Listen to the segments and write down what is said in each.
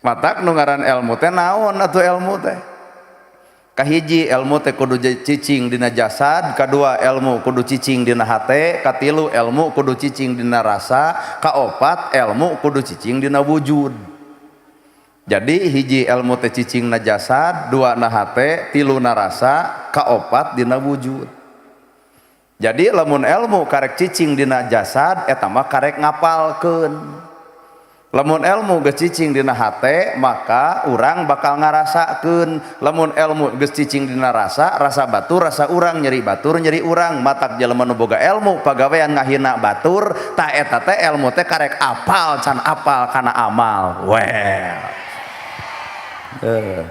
Matak nu ngaran ilmu teh naon atuh ilmu teh? Kahiji, ilmu teh kudu cicing dina jasad, kadua, ilmu kudu cicing dina hate, katilu, ilmu kudu cicing dina rasa, kaopat, ilmu kudu cicing dina wujud. Jadi hiji, ilmu teh cicing na jasad, dua na hate, tilu na rasa, kaopat dina wujud. Jadi lamun ilmu karek cicing dina jasad, eta mah karek ngapalkeun. Lamun ilmu geus cicing dina hate, maka urang bakal ngarasakeun. Lamun ilmu geus cicing dina rasa, rasa batur rasa urang, nyeri batur nyeri urang. Matak jelema nu boga ilmu pagawean ngahina batur, tah eta teh ilmu teh karek apal can apal kana amal. Well, eh.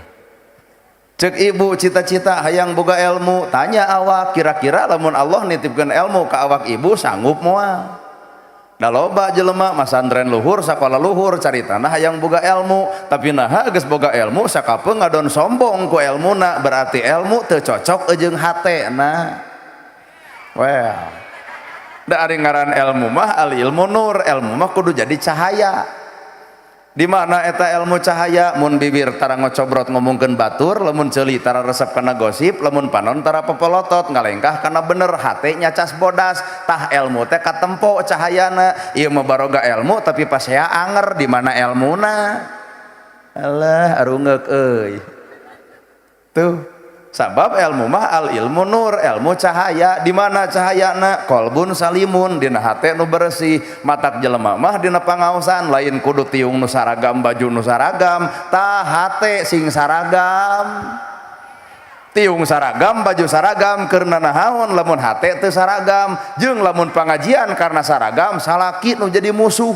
Cek ibu, cita-cita hayang boga ilmu, tanya awak, kira-kira lamun Allah nitipkeun ilmu ke awak, ibu sanggup moal? Da loba jelema masantren luhur, sakola luhur, caritana hayang boga ilmu, tapi naha geus boga ilmu sakapeung ngadon sombong ku ilmuna? Berarti ilmu teu cocok jeung hatena. Well, da ari ngaran ilmu mah al ilmu nur, ilmu mah kudu jadi cahaya. Di mana eta ilmu cahaya mun bibir tara ngocobrot ngomongkeun batur, lamun ceuli tara resep kana gosip, lamun panon tara pepolotot, ngalengkah kana bener, hate nyacas bodas? Tah, ilmu teh katempo cahayana. Ieu mah baroga ilmu tapi pasea anger, di mana ilmuna? Alah, arungeuk euy. Tuh, sabab ilmu mah al ilmu nur, ilmu cahaya. Di mana cahayana? Kolbun salimun, dina hate nu bersih. Matak jelema mah dina pangaosan lain kudu tiung nu saragam, baju nu saragam, tah hate sing saragam. Tiung saragam, baju saragam keur nanahaon lamun hate teu saragam? Jeung lamun pangajian karena saragam, salaki nu jadi musuh.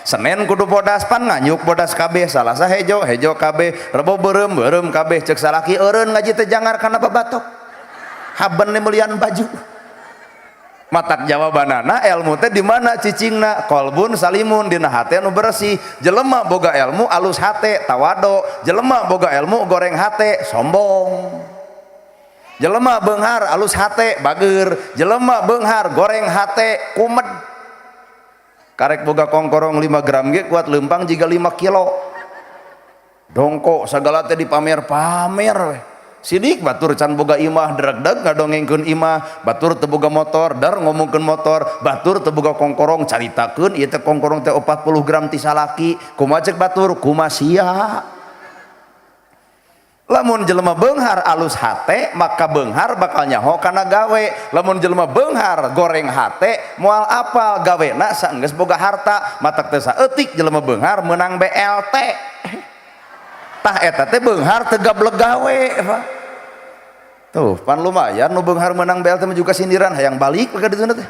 Senin kudu bodas, pan nganyuk bodas kabeh, Salasa hejo, hejo kabeh, Rebo beureum, beureum kabeh. Cek salaki, "Eureun ngaji teh jangar kana babatok, haben meulian baju." Matak jawabanana, ilmu teh di mana cicingna? Kolbun salimun, dina hate nu bersih. Jelema boga ilmu alus hate, tawado. Jelema boga ilmu goreng hate, sombong. Jelema beunghar alus hate, bager. Jelema beunghar goreng hate, kumed. Karek boga kongkorong 5 gram ge kuat lempang jiga 5 kilo. Dongko segala teh dipamer-pamer we. Sidik batur can boga imah, dregdeg ngadongengkeun imah. Batur teu boga motor, dar ngomongkeun motor. Batur teu boga kongkorong, caritakeun ieu teh kongkorong teh 40 gram ti salaki. Kumaha cek batur? Kumaha sia? Lamun jelema beunghar alus hate, maka beunghar bakal nyaho kana gawe. Lamun jelema beunghar goreng hate, moal apal gawena saenggeus boga harta. Matak teh saeutik jelema beunghar meunang BLT. Tah, eta teh beunghar teu gableg gawe, Pak. Tuh, pan lumayan nu beunghar meunang BLT mah, juga sindiran hayang balik ka ditu teh.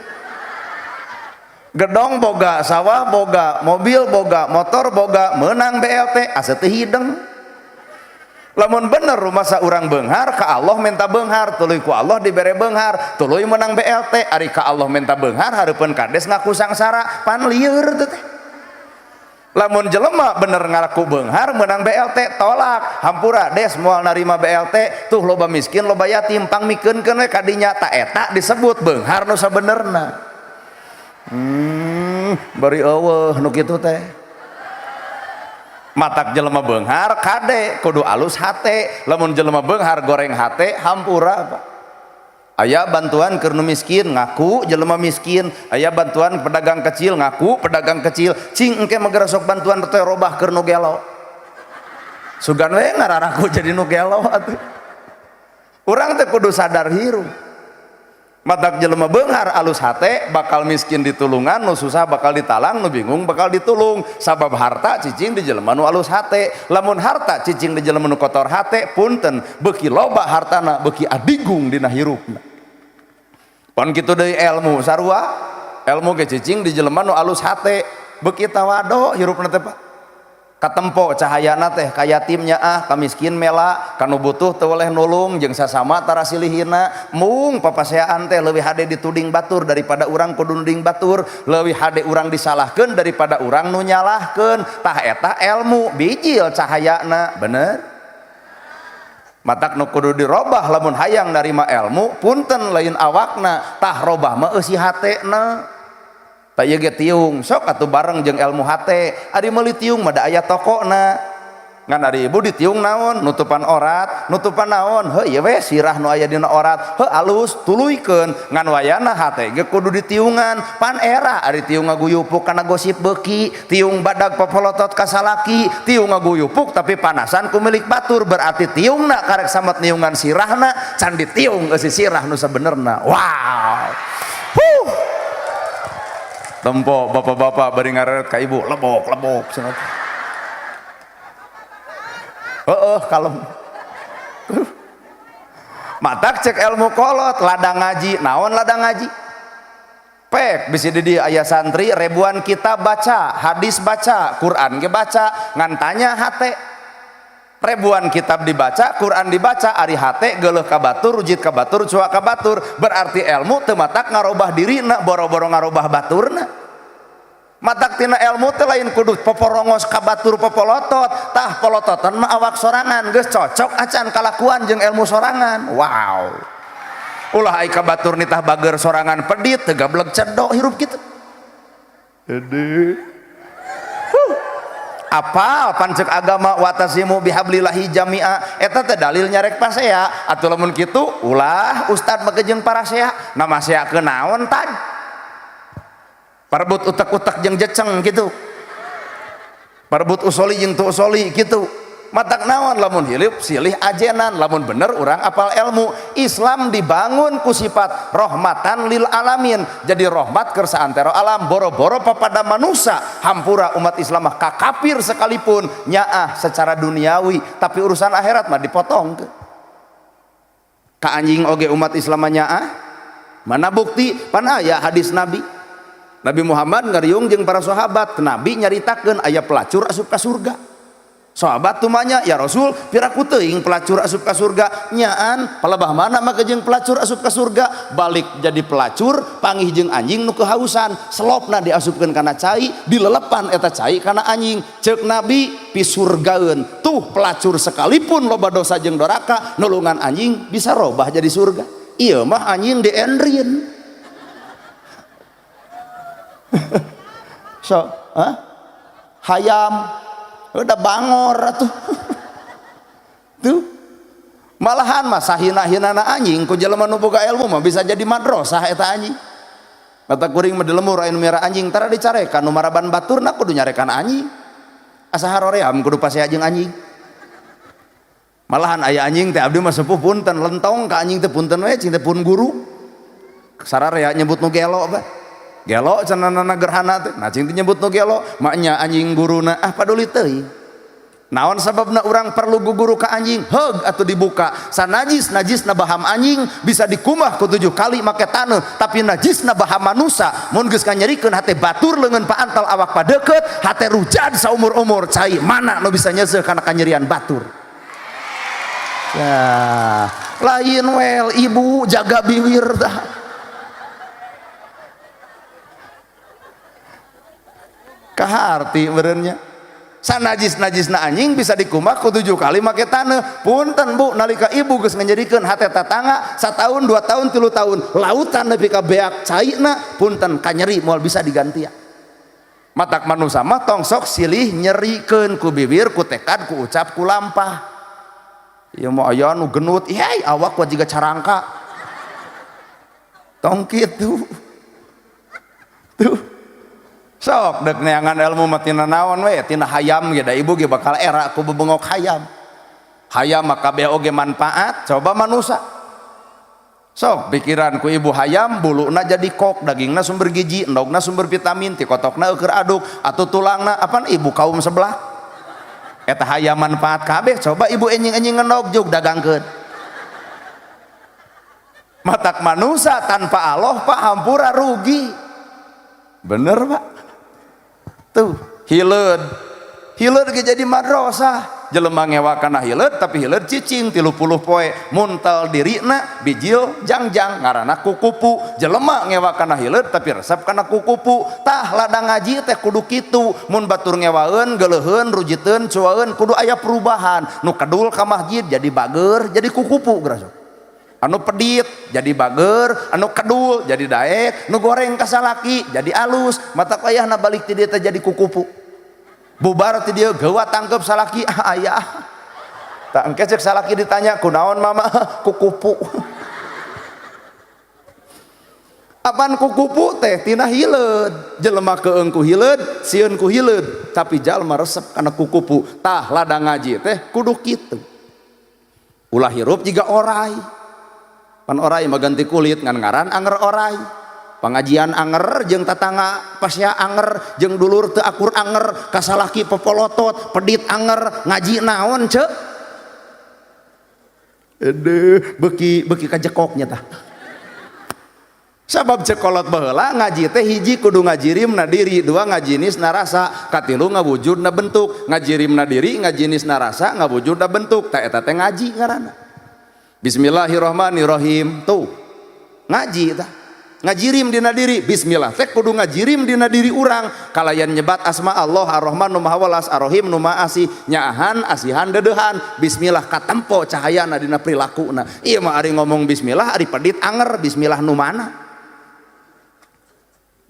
Gedong boga, sawah boga, mobil boga, motor boga, meunang BLT asa teu hideng. Lamun bener rumasa urang beunghar, ka Allah minta beunghar, tuluy ku Allah dibere beunghar, tuluy menang BLT. Ari ka Allah minta beunghar, hareupeun kades ngaku sangsara, pan lieur teh. Lamun jelema bener ngaku beunghar menang BLT, tolak, "Hampura, Des, moal narima BLT, tuh loba miskin, loba yatim, pangmikeunkeun we kadinya." Ta eta disebut beunghar nu sabenerna. Bari eueuh nu kitu teh. Matak jelema beunghar kade kudu alus hate. Lamun jelema beunghar goreng hate, hampura, Pak. Aya bantuan keur nu miskin, ngaku jelema miskin. Aya bantuan pedagang kecil, ngaku pedagang kecil. Cing engke mah sok bantuan teh robah keur nu gelo. Sugan we ngararaku jadi nu gelo atuh. Urang teh kudu sadar hirup. Matak jelema beunghar alus hate bakal miskin ditulungan, nu susah bakal ditalang, nu bingung bakal ditulung, sabab harta cicing di jelema nu alus hate. Lamun harta cicing di jelema nu kotor hate, punten, beuki loba hartana beuki adigung dina hirupna. Pon kitu deui ilmu sarua, ilmu ge cicing di jelema nu alus hate, beuki tawado hirupna teh, Pak. Katempo cahayana teh, ka yatimnya ah, ka miskin mela, ka nu butuh teu weleh nulung, jeung sasama tara silih hina. Mung papaseaan teh leuwih hade dituding batur daripada urang kudu nuding batur, leuwih hade urang disalahkeun daripada urang nu nyalahkeun. Tah, eta ilmu bijil cahayana, bener. Matak nu kudu dirobah lamun hayang narima ilmu, punten, lain awakna, tah robah mah eusi hatena. Tak ieu ge tiung sok atuh bareng jeung ilmu hate. Ari meuli tiung mah da aya tokona. Ngan ari ibu ditiung naon, nutupan orat, nutupan naon, heuh ieu we sirah nu aya dina orat, heuh alus tuluykeun. Ngan wayana hate ge kudu ditiungan. Pan era ari tiung ngaguyupuk kana gosip beuki, tiung badag popolotot ka salaki, tiung ngaguyupuk tapi panasan ku milik batur, berarti tiungna karek samet niungan sirahna, can ditiung eusi sirah nu sabenerna. Wow. Huh. Tempo bapak-bapak bari ngareret ka ibu, lebok lebok cenah. Heeh, kalem. Matak cek ilmu kolot ladang ngaji, naon ladang ngaji? Pek bisi di dieu aya santri ribuan kitab baca, hadis baca, Quran ge baca, ngan tanya hate. Ribuan kitab dibaca, Quran dibaca, ari hate geuleuh ka batur, rujit ka batur, cuak ka batur, berarti ilmu teu matak ngarobah dirina, boro-boro ngarobah baturna. Matak tina ilmu teh lain kudu poporongos ka batur popolotot, tah polototan mah awak sorangan geus cocok acan kalakuan jeung ilmu sorangan. Wow. Ulah ai ka batur nitah bager sorangan pedit teu gablek cedok hirup kitu. Ede. Huh. Apal pancek agama watasimu bihablillahi jami'a eta teh dalil nyarek pasea atuh lamun kitu ulah ustad make jeung parasea namaseakeun naon tad. Parebut utek-utek jeung jeceng gitu, parebut usoli jeung tu usoli gitu. Matak naon lamun hirup silih ajenan, lamun bener urang apal ilmu. Islam dibangun ku sifat rahmatan lil alamin, jadi rahmat keur saantero alam, boro-boro papada manusia. Hampura umat Islam mah kakapir sekalipun nyaah secara duniawi, tapi urusan akhirat mah dipotong ka anjing oge umat Islam mah nyaah. Mana bukti? Pan aya hadis Nabi. Nabi Muhammad ngariung jeung para sahabat, Nabi nyaritakeun aya pelacur asup ka surga. Sahabat tumanya, ya Rasul, piraku teuing pelacur asup ka surga? Nyaan, palebah mana maka jeung pelacur asup ka surga? Balik jadi pelacur, pangih jeung anjing nu kehausan, selopna diasupkeun kana cai, dilelepan eta cai kana anjing. Ceuk Nabi, pisurgaeun. Tuh pelacur sekalipun loba dosa jeung doraka, nulungan anjing bisa robah jadi surga. Ieu mah anjing diendrin. So, huh? Hayam udah bangor atuh. Tuh. Malahan mah sahina-hinana anjing ku jelema nu boga ilmu mah bisa jadi madrasah eta anjing. Mata kuring mah di lemur aya nu miara anjing tara dicarekan nu maraban baturna kudu nyarekan anjing. Asa haroream kudu pasea jeung anjing. Malahan aya anjing teh abdi mah sepuh punten lentong ka anjing teh punten we cing teh pun guru. Sararea nyebut nu gelo bae. Gelo cenah gerhana teh. Nah cing teh nyebut nu gelo, maknya anjing guruna ah paduli teuing. Naon sababna urang perlu guguru ka anjing? Heug atuh dibuka. Sanajis najisna baham anjing bisa dikumah ku 7 kali make taneuh, tapi najisna baham manusa mun geus kanyerikeun hate batur leungeun paantal awak padeukeut, hate rujad saumur-umur cai mana nu bisa nyeuseuh kana kanyerian batur. Ya, lain wel ibu jaga bibir tah. Kaharti berenya. Sanajis-najisna anjing bisa dikumbah ku 7 kali make taneuh. Punten bu, nalika ibu geus nganyerikeun hate tatangga satahun, 2 tahun, 3 tahun, lautan nepi ka beak caina, punten kanyeri moal bisa digantian. Matak manusa mah tong sok silih nyerikeun ku bibir, ku tekad, ku ucap, ku lampah. Ieu mah aya nu genut, ihai awak wa jiga carangka. Tong kitu. Tuh. Sok dek neangan ilmu mah tina naon we, tina hayam ge da ibu ge bakal era ku bebengok hayam. Hayam mah kabeh oge manfaat, coba manusa. Sok pikiran ku ibu hayam buluna jadi kok, dagingna sumber gizi, endogna sumber vitamin, ti kotokna eueur aduk, atuh tulangna apan ibu kaum sebelah. Eta hayam manfaat kabeh, coba ibu enjing-enjing ngendog jug dagangkeun. Matak manusa tanpa Allah Pak hampura rugi. Bener Pak? Tuh, hileud. Hileud ge jadi madrasah. Jelema ngewa kana hileud tapi hileud cicing 30 poe, muntal dirina bijil jangjang ngaranna kukupu. Jelema ngewa kana hileud tapi resep kana kukupu. Tah ladang ngaji teh kudu kitu. Mun batur ngewaeun, geuleuheun, rujiteun, cuaeun kudu aya perubahan. Nu kedul ka masjid jadi bager, jadi kukupu geura sok. Anu pedit jadi bager, anu kedul jadi daek, nu goreng ka salaki jadi alus, mata wayahna balik ti dieu teh jadi kukupu. Bubar ti dieu geuwa tangkep salaki, ah ayah. Tak engke cek salaki ditanya kunaon mama kukupu. Apaan kukupu teh tina hileud, jelema keung ku hileud, sieun ku hileud, tapi jalma resep kana kukupu. Tah ladang ngaji teh kudu kitu. Ulah hirup jiga orai. Pan orai mah ganti kulit ngan ngaran anger orai. Pangajian anger jeung tatangga pasya anger jeung dulur teu akur anger, kasalaki popolotot, pedit anger, ngaji naon ceuk? Aduh, beuki beuki kajekoknya tah. Sabab cekolot baheula ngaji teh hiji kudu ngajirimna diri, dua ngajinisna rasa, katilu ngawujudna bentuk, ngajirimna diri, ngajinisna rasa, ngawujudna bentuk, tah eta teh ngaji ngaranna. Bismillahirrahmanirrahim. Tuh. Ngaji tah. Ngajirim dina diri, bismillah teh kudu ngajirim dina diri urang, kalayan nyebat asma Allah Ar-Rahman nu Maha Welas, Ar-Rahim nu Maha Asih, nyaahan, asihan, deudeuhan. Bismillah katempo cahayana dina prilakuna. Ieu mah ari ngomong bismillah ari pedit anger, bismillah nu mana?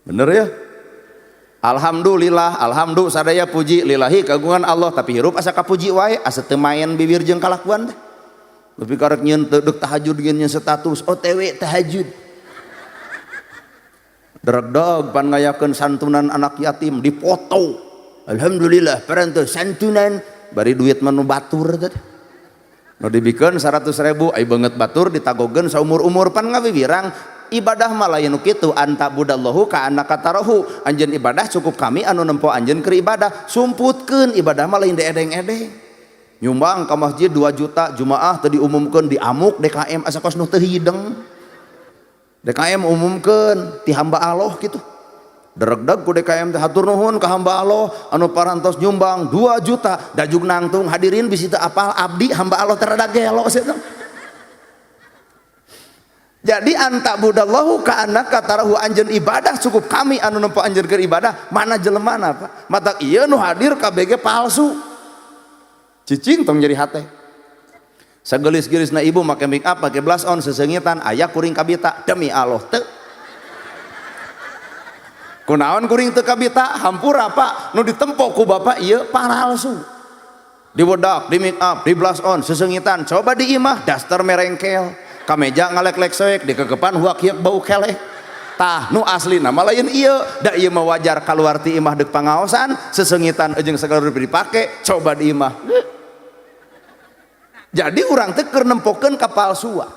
Bener ya? Alhamdulillah, alhamdulillah sadaya puji lillahi kagungan Allah, tapi hirup asa kapuji wae, asa teu maen bibir jeung kalakuan teh. Lebih karek nyieun teu deuk tahajud geun nyieun status OTW tahajud. Dregdeg pan ngayakeun santunan anak yatim dipoto. Alhamdulillah parantos santunan bari duit mah nu batur teh. Nu dibikeun 100.000 ai beungeut batur ditagogeun saumur-umur pan ngawiwirang. Ibadah mah lain nu kitu, anta budallahu ka annaka tarahu, anjeun ibadah cukup kami anu nempo anjeun keur ibadah, sumputkeun ibadah mah lain deedeng-edeng. Nyumbang ka masjid 2 juta jumaah teu diumumkeun diamuk DKM asa kos nu teu hideng. DKM umumkeun ti hamba Allah kitu. Dregdeg ku DKM teh hatur nuhun ka hamba Allah anu parantos nyumbang 2 juta dajug nangtung hadirin bisi teu apal abdi hamba Allah teh rada gelo sia. Jadi anta budallahu ka annaka tarahu, anjeun ibadah cukup kami anu nempo anjeun keur ibadah, mana jelemana Pak? Matak ieu nu hadir KBG palsu. Cicing tong nyeri hate. Sagelis-gelisna ibu make make up, make blush on, sesengitan aya kuring kabita demi Allah teu. Kunaon kuring teu kabita? Hampura Pak, nu ditempo ku bapak ieu palsu. Diwedak, di make up, di blush on, sesengitan, coba di imah daster merengkel. Kameja ngalek-lek soek, dikekepan huak hiek bau kelek. Tah nu asli nama lain ieu, da ieu mah wajar kaluar ti imah deuk pangaosan, sesengitan jeung segala rupi dipake, coba di imah. Jadi urang teh keur nempokeun kapalsua.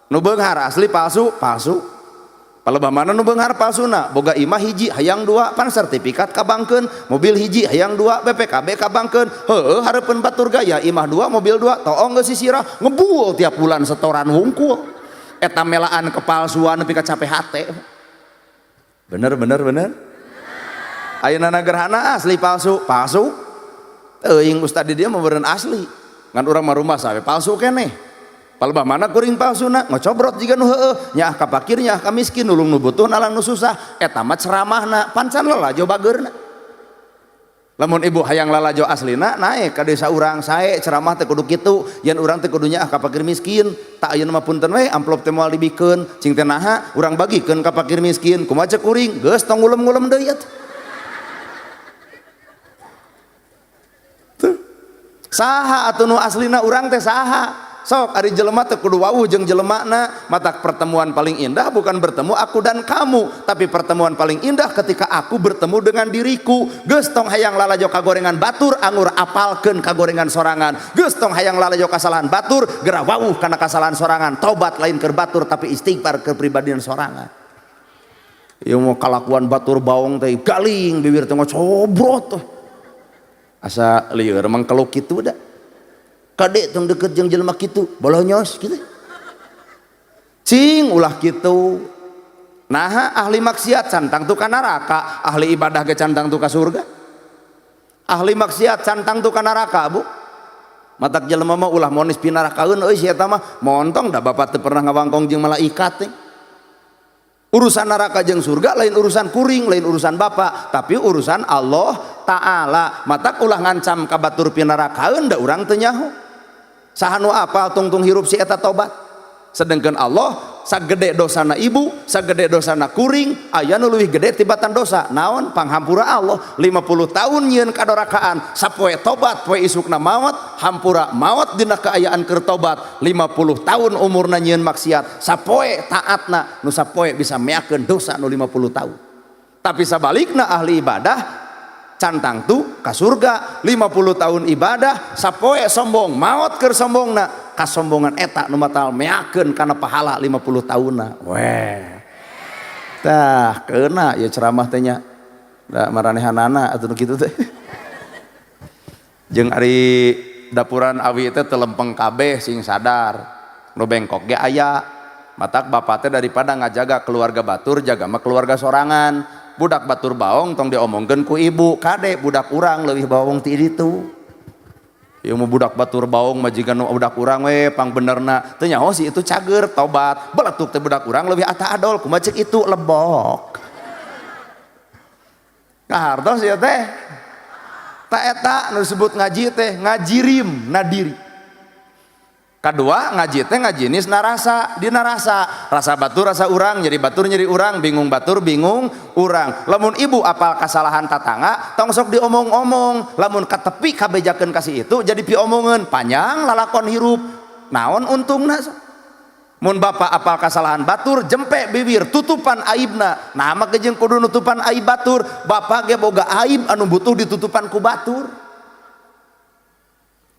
Nu beunghar asli palsu, palsu. Palebah mana nu beunghar palsuna? Boga imah hiji hayang dua, pan sertifikat kabangkeun, mobil hiji hayang dua, BPKB kabangkeun. Heueuh hareupeun batur gaya imah dua, mobil dua, toong geus sisirah, ngebul tiap bulan setoran wungkul. Eta melaan kepalsuan nepi ka capek hate. Bener bener bener. Ayeuna gerhana asli palsu, palsu. Teuing ustad di dieu mah beureun asli. Ngan urang mah rumah sampe palsu keneh. Palebah mana kuring palsuna ngocobrot jiga nu heueuh, nyaah ka fakir nyaah ka miskin, nulung nu butuh nalang nu susah, eta mah ceramahna pancan lalajo bageurna. Lamun ibu hayang lalajo aslina naek ka desa urang sae ceramah teh kudu kitu, yen urang teh kudu nyaah ka fakir miskin, tak ayeuna mah punten we amplop teh moal dibikeun, cing teh naha urang bagikeun ka fakir miskin, kumaha ceuk kuring geus tong ngulem-ngulem deui atuh. Tuh. Saha atuh nu aslina urang teh saha? Sok ari jelema teh kudu wawuh jeung jelemana, matak pertemuan paling indah bukan bertemu aku dan kamu, tapi pertemuan paling indah ketika aku bertemu dengan diriku. Geus tong hayang lalajo kagorengan batur angur apalkeun kagorengan sorangan. Geus tong hayang lalajo kasalahan batur geura wawuh kana kasalahan sorangan. Tobat lain keur batur tapi istighfar keur pribadian sorangan. Ieu mah kalakuan batur baong teh galing bibir teh ngocobrot teh. Asa lieur mangkeluk kitu da. Kade tong deket jeung jelema kitu, bolonyos kitu. Cing ulah kitu. Naha ahli maksiat cantang tu ka neraka, ahli ibadah ge cantang tu ka surga. Ahli maksiat cantang tu ka neraka, Bu. Matak jelema mah ulah monis pinarakaeun euy si eta mah, montong da bapak teu pernah ngawangkong jeung malaikat teh. Urusan neraka jeung surga lain urusan kuring, lain urusan bapak, tapi urusan Allah Ta'ala. Matak ulah ngancam ka batur pinarakaeun da urang teu nyaho. Saha nu apal tungtung hirup si eta tobat. Sedangkan Allah sagede dosana ibu, sagede dosana kuring, aya nu leuwih gede tibatan dosa. Naon panghampura Allah 50 tahun nyieun kadorakaan, sapoe tobat poe isukna maot, hampura maot dina kaayaan keur tobat. 50 tahun umurna nyieun maksiat, sapoe taatna nu sapoe bisa meakeun dosa nu 50 tahun. Tapi sabalikna ahli ibadah cantang tu ka surga 50 tahun ibadah sapoe sombong maot keur sombongna, kasombongan eta nu matal meakeun kana pahala 50 tahunna. Weh tah keuna ya ceramah teh nya da maranehanana atuh nu kitu teh. Jeung ari dapuran awi teh teu lempeng kabeh, sing sadar nu bengkok ge aya. Matak bapak teh daripada ngajaga keluarga batur, jaga mah keluarga sorangan. Budak batur baong tong diomongkeun ku ibu, kade budak urang leuwih baong ti ditu. Ieu mah budak batur baong majikan budak urang we pang benerna. Teu nyaho si itu cager tobat, beletuk teh budak urang leuwih ata adol, kumaha ceuk itu lebok. Kahartos ieu teh. Ta eta nu disebut ngaji teh ngajirim nadiri. Kedua ngaji teh ngajinis narasa, dina rasa, rasa batur rasa urang, nyeri batur nyeri urang, bingung batur bingung urang. Lamun ibu apal kasalahan tatangga, tong sok diomong-omong, lamun katepi kabejakeun kasih itu jadi piomongeun, panjang lalakon hirup. Naon untungna? Mun bapak apal kasalahan batur, jempe bibir, tutupan aibna. Nah mah jeung kudu nutupan aib batur, bapak ge boga aib anu butuh ditutupan ku batur.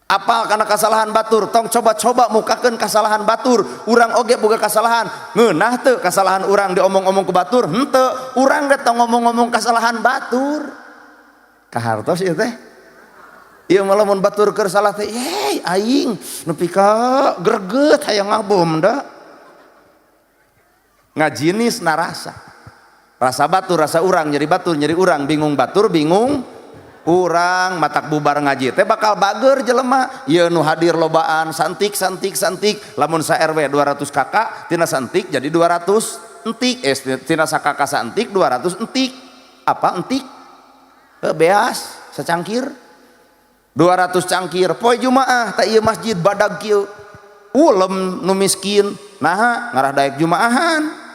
Apal karena kesalahan batur, tong coba-coba mukakeun kesalahan batur. Urang oge boga kesalahan, ngeunah teu kesalahan urang diomong-omong ku batur? Henteu, urang ge tong ngomong-ngomong kesalahan batur. Kahartos ieu teh. Ieu mah lamun batur keur salah teh, yey aing nepi ka greget hayang ngabom da. Ngajinis narasa. Rasa batur rasa urang, nyeri batur nyeri urang, bingung batur bingung urang. Matak bubar ngaji teh bakal bager jelema. Ieu nu hadir lobaan santik santik santik, lamun sa RW 200 kakak tina santik jadi 200 entik, tina sakaka santik 200 entik. Apa entik? Beas secangkir 200 cangkir poe Jumaah teh ieu masjid badag kieu ulem nu miskin naha ngarah daek Jumaahan.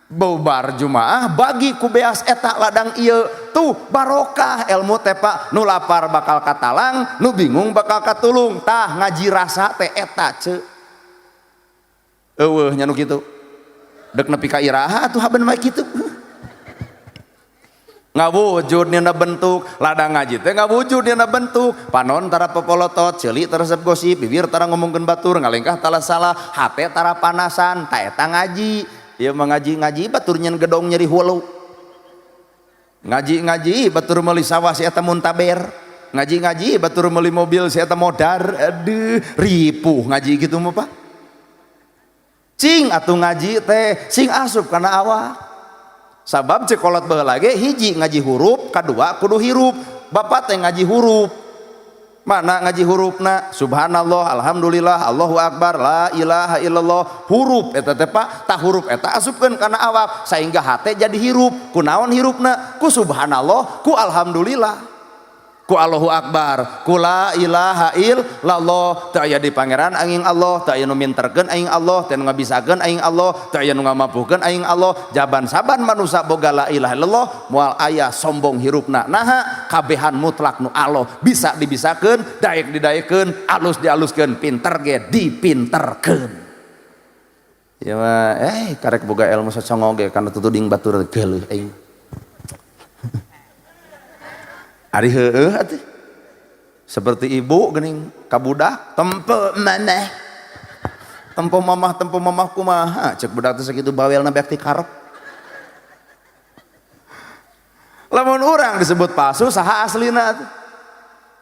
Bubar Jumaah bagi ku beas eta ladang ieu tuh barokah ilmu teh Pak. Nu lapar bakal katalang, nu bingung bakal katulung. Tah ngaji rasa teh eta ce eueuh nya nu kitu dek nepi ka iraha atuh haben mah kitu ngawujud dina bentuk ladang ngaji teh ngawujud dina bentuk panon tara popolotot, ceuli tara resep gosip, bibir tara ngomongkeun batur, ngalengkah tara salah, hate tara panasan. Ta eta ngaji. Ieu mah ngaji-ngaji batur nyen gedong nyeri hulu, ngaji-ngaji batur meuli sawah si eta muntaber, ngaji-ngaji batur meuli mobil si eta modar. Aduh ripuh ngaji gitu mah Pak. Cing atuh ngaji teh sing asup kana awak. Sabab cek kolot baheula ge hiji ngaji huruf, kadua kudu hirup. Bapak teh ngaji huruf. Mana ngaji hurufna? Subhanallah, alhamdulillah, Allahu akbar, la ilaha illallah. Huruf eta teh Pak, tah huruf eta asupkeun kana awak sehingga hate jadi hirup. Kunaon hirupna? Ku subhanallah, ku alhamdulillah, ku Allahu akbar, ku la ilaha illallah. Teu aya di pangeran aing Allah, teu aya nu minterkeun aing Allah, teu aya nu ngabisakeun aing Allah, teu aya nu ngamampukeun aing Allah. Jaban saban manusa boga la ilaha illallah moal aya sombong hirupna. Naha? Kabehan mutlak nu Allah, bisa dibisakeun, daek didaekeun, alus dialuskeun, pinter ge dipinterkeun. Ya mah karek boga ilmu sacongo ge kana tutuding batur geuleuh aing. Ari heueuh atuh. Seperti ibu geuning ka budak tempe maneh. Tempo mamah, tempo mamah kumaha? Cek budak teh sakitu bawelna beak ti karep. Lamun urang disebut palsu saha aslina atuh?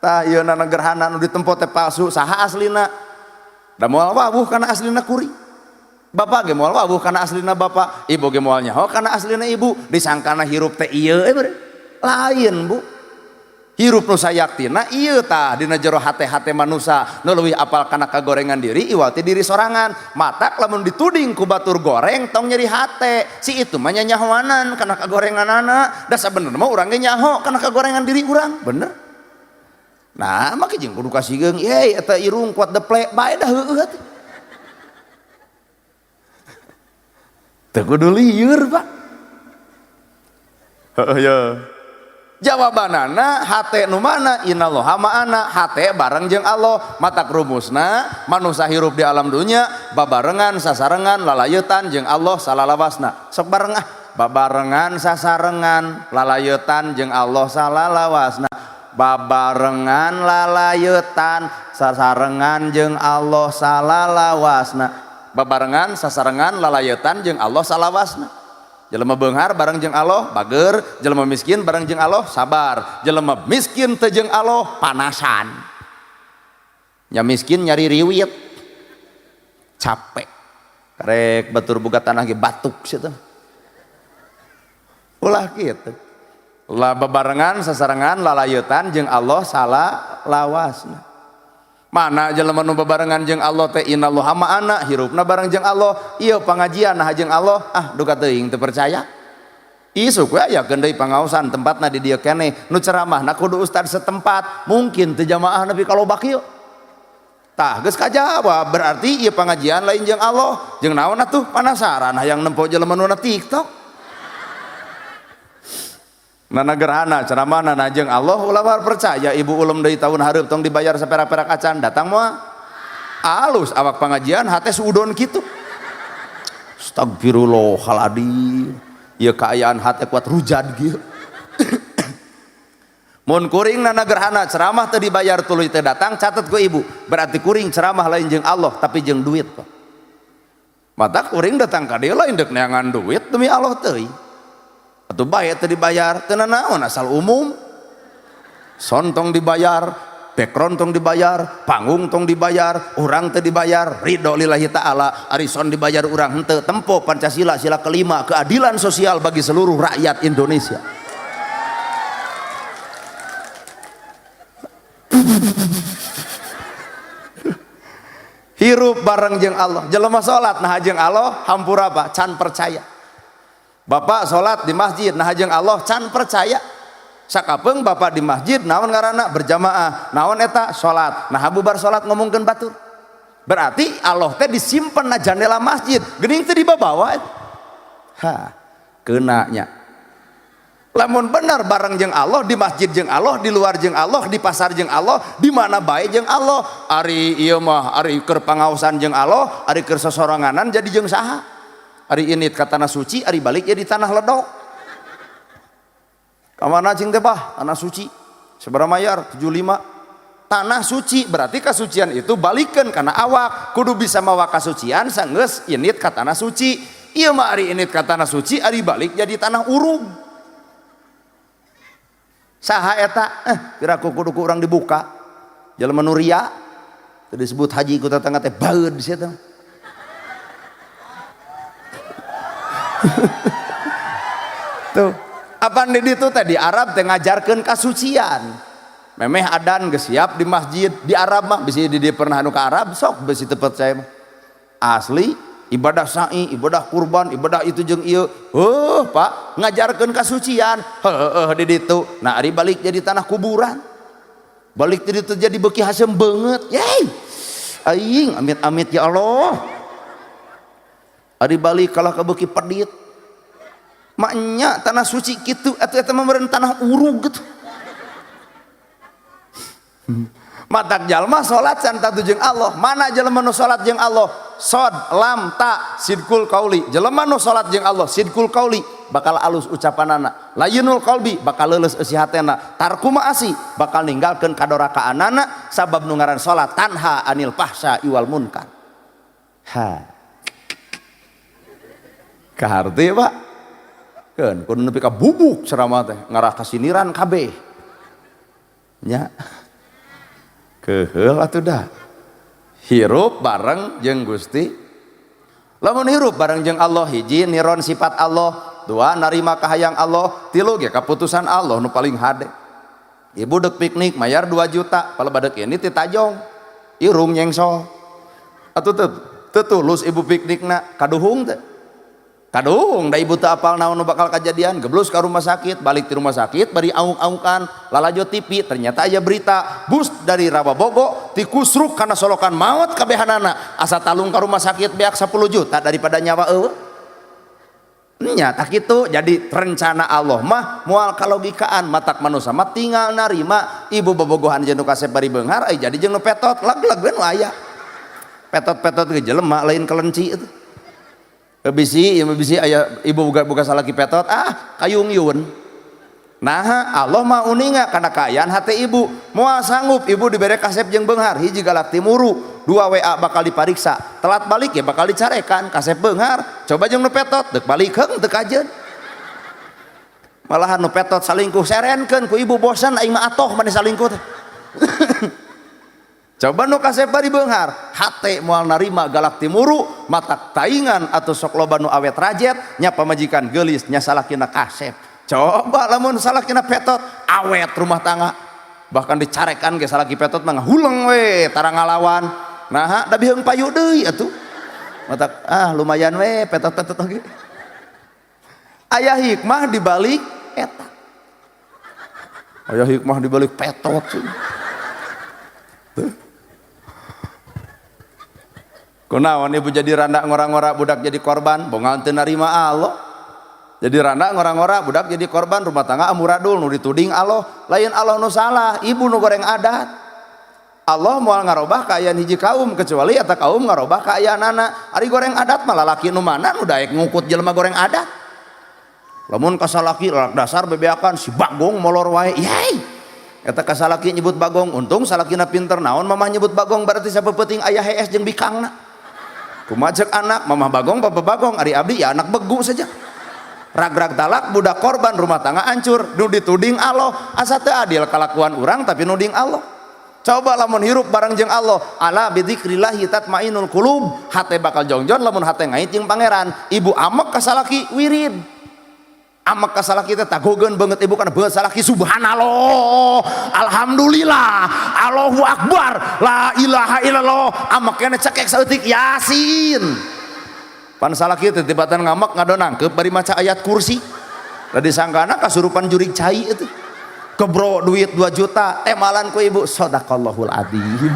Tah ieu na gerhana nu ditempo teh palsu saha aslina? Da moal wawuh kana aslina kuring. Bapak ge moal wawuh kana aslina bapak, ibu ge moal nyaho kana aslina ibu. Disangkana hirup teh ieu lain Bu. Hirup nu sayaktina ieu tah dina jero hate-hate manusa nu leuwih apal kana kagorengan diri iwal ti diri sorangan. Matak lamun dituding ku batur goreng tong nyeri hate, si itu mah nyanyahoanan kana kagorenganana. Da sabenerna mah urang ge nyaho kana kagorengan diri urang, bener. Nah, make jeung kudu kasigeung, ye eta irung kuat deple bae dah heueuh atuh. Teu kudu lieur, Pak. Heeh ya. Jawabanana hate nu mana innallaha ma'ana, hate bareng jeung Allah. Matak rumusna manusia hirup di alam dunya babarengan sasarengan lalayetan jeung Allah salalawasna. Sok bareng ah, babarengan sasarengan lalayetan jeung Allah salalawasna. Babarengan lalayetan sasarengan jeung Allah salalawasna. Babarengan sasarengan lalayetan jeung Allah salawasna. Jelema beunghar bareng jeung Allah bager, jelema miskin bareng jeung Allah sabar, jelema miskin teu jeung Allah panasan. Nya miskin nyari riwit capek. Karek batur boga tanah ge batuk sia teh. Ulah kitu. Lah babarengan sasarengan lalayetan jeung Allah salalawasna. Mana jelema nu babarengan jeung Allah teh innallaha ma'ana, hirupna bareng jeung Allah, ieu pangajian nah jeung Allah, ah duka teuing teu percaya. Isuk we aya keun deui pangaosan tempatna di dieu keneh, nu ceramahna kudu ustad setempat, mungkin teu jamaah nepi ka loba kieu. Tah geus kajawab berarti ieu pangajian lain jeung Allah, jeung naon atuh panasaran hayang nempo jelema nu na TikTok. Nana gerhana ceramah nana jeung Allah ulah percaya ibu ulem deui tahun hareup tong dibayar saperak-perak acan datang moal alus awak pangajian hate suudon kitu. Astagfirullahaladzim, ieu kaayaan hate kuat rujad kieu. Mun kuring nana gerhana ceramah teu dibayar tuluy teu datang, catet ku ibu berarti kuring ceramah lain jeung Allah tapi jeung duit, Pak. Mata kuring datang ka dieu lain deuk neangan duit demi Allah teuing. Atuh bae teu dibayar teu nanaon asal umum. Son tong dibayar, background tong dibayar, panggung tong dibayar, urang teu dibayar, ridho lillahi ta'ala, ari son dibayar urang henteu, tempo Pancasila sila kelima, keadilan sosial bagi seluruh rakyat Indonesia. Hirup bareng jeung Allah, jelema salat nah jeung Allah hampura apa? Can percaya. Bapak salat di masjid nah jeung Allah can percaya. Sakapeung bapak di masjid naon ngaranna berjamaah, naon eta salat. Nah bubar salat ngomongkeun batur. Berarti Allah teh disimpen na jandela masjid, geuning teh dibabawa. Ha, keuna nya. Lamun bener bareng jeung Allah di masjid jeung Allah, di luar jeung Allah, di pasar jeung Allah, di mana bae jeung Allah. Ari ieu mah ari keur pangaosan jeung Allah, ari keur sosoranganan jadi jeung saha? Ari init ka tanah suci, ari balik jadi tanah ledok. Ka mana cing teh bah? Tanah suci. Sabaraha mayar? 75. Tanah suci berarti kasucian itu balikeun kana awak. Kudu bisa mawa kasucian sanggeus init ka tanah suci. Ieu mah ari init ka tanah suci, ari balik jadi tanah urug. Saha eta? Piraku kudu ku urang dibuka. Jelema nu ria teu disebut haji ku tetangga teh baeud sia teh. Tuh, apaan di ditu teh di Arab teh ngajarkeun kasucian. Memeh adan geus siap di masjid, di Arab mah bisi di dieu pernah anu ka Arab sok bisi teu percaya mah. Asli ibadah sa'i, ibadah kurban, ibadah itu jeung ieu. Heuh, Pak, ngajarkeun kasucian. Heueuh di ditu. Nah, ari balik jadi tanah kuburan. Balik di ditu jadi beuki haseum beungeut. Yeay. Aing amit-amit ya Allah. Ari balik kalah ka beuki pedit. Maknya tanah suci kitu atuh eta mah meureun tanah urug gitu. Matak jalma salat can tatu jeung Allah. Mana jelema nu salat jeung Allah? Sod lam ta sidqul qauli. Jelema nu salat jeung Allah sidqul qauli bakal alus ucapanana. Layinul qalbi bakal leuleus eusi hatena. Tarku maasi bakal ninggalkeun kadorakaanana sabab nu ngaran salat tanha anil fahsya wal munkar. Ha. Kaharti Pak. Keun kudu nepi ka bubuk ceramah teh ngarah kasiniran kabeh. Nya. Keheul atuh dah. Hirup bareng jeung Gusti. Lamun hirup bareng jeung Allah hiji niron sifat Allah, dua narima kahayang Allah, tilu ge kaputusan Allah nu paling hade. Ibu dek piknik mayar 2 juta, pala badek ini ti tajong. Irung nyengsol. Atuh teu tulus ibu piknikna kaduhung teh. Kaduhung da ibu teu apal naon nu bakal kajadian, geblus ka rumah sakit, balik ti rumah sakit bari aung-aungkan lalajo TV, ternyata aya berita bus dari Rawabogo tikusruk kana solokan maot kabehanana, asa talung ka rumah sakit beak 10 juta daripada nyawa eueuh. Nya tak kitu. Jadi rencana Allah mah moal kalogikaan, matak manusia mah tinggal narima. Ibu bobogohan jeung nu kasep bari beunghar, ai jadi jeung nu petot lag-lag we nu aya. Petot-petot ge jelema lain kelenci itu. Bisi ieu bisi aya ibu boga salaki petot, ah kayung yun. Nah Allah mah uninga kana kaayaan hate ibu. Moal sanggup ibu dibere kasep jeung beunghar, hiji galak timuru, dua WA bakal dipariksa, telat balik ya bakal dicarekan. Kasep beunghar, coba jeung nu petot deuk balik heung teu kajeun. Malahan nu petot salingkuh serenkeun ku ibu, bosan aing mah atoh maneh salingkuh teh. Coba nu kasep bari beunghar, hate moal narima galak timuru, matak taingan atau sok loba nu awet rajet, nya pamajikan geulis nya salakina kasep. Coba lamun salakina petot, awet rumah tangga. Bahkan dicarekan ge salaki petot mah ngahuleng we tara ngalawan. Nah, da biheung payu deui atuh. Matak ah lumayan we petot-petot oge. Aya hikmah di balik eta. Aya hikmah di balik petot. Tuh. Kunaon ibu jadi randa ngora-ngora budak jadi korban, bongal teu narima Allah. Jadi randa ngora-ngora budak jadi korban, rumah tangga amuradul nu dituding Allah, lain Allah nu salah, ibu nu goreng adat. Allah moal ngarobah kaayaan hiji kaum kecuali eta kaum ngarobah kaayaanana. Ari goreng adat mah lalaki nu mana nu daek ngukut jelema goreng adat. Lamun kasalaki lalak dasar bebeakan si Bagong molor wae, yai. Eta kasalaki nyebut Bagong, untung salakina pinter naon mamah nyebut Bagong berarti sapeupeting aya hees jeung bikangna. Kumaha ceuk anak, mamah Bagong, papa Bagong, ari abdi ya anak begu saja. Rag-rag talak budak korban rumah tangga hancur, nu dituding Allah, asa teu adil kalakuan urang tapi nuding Allah. Coba lamun hirup bareng jeung Allah, ala bidzikrillahi tatmainul qulub, hate bakal jongjon lamun hate ngait jeung pangeran. Ibu amek ka salaki wirid. Amek ka salaki teh tagogeun beungeut ibu kana beungeut salaki subhanallah, alhamdulillah, Allahu akbar, la ilaha illallah. Amek keneh cekek saeutik Yasin. Pan salaki teh tibatan ngamek ngadonangkeup bari maca ayat kursi. Da disangkana kasurupan jurig cai itu. Kebro duit 2 juta, temalan ku ibu, sadaqallahul adzim.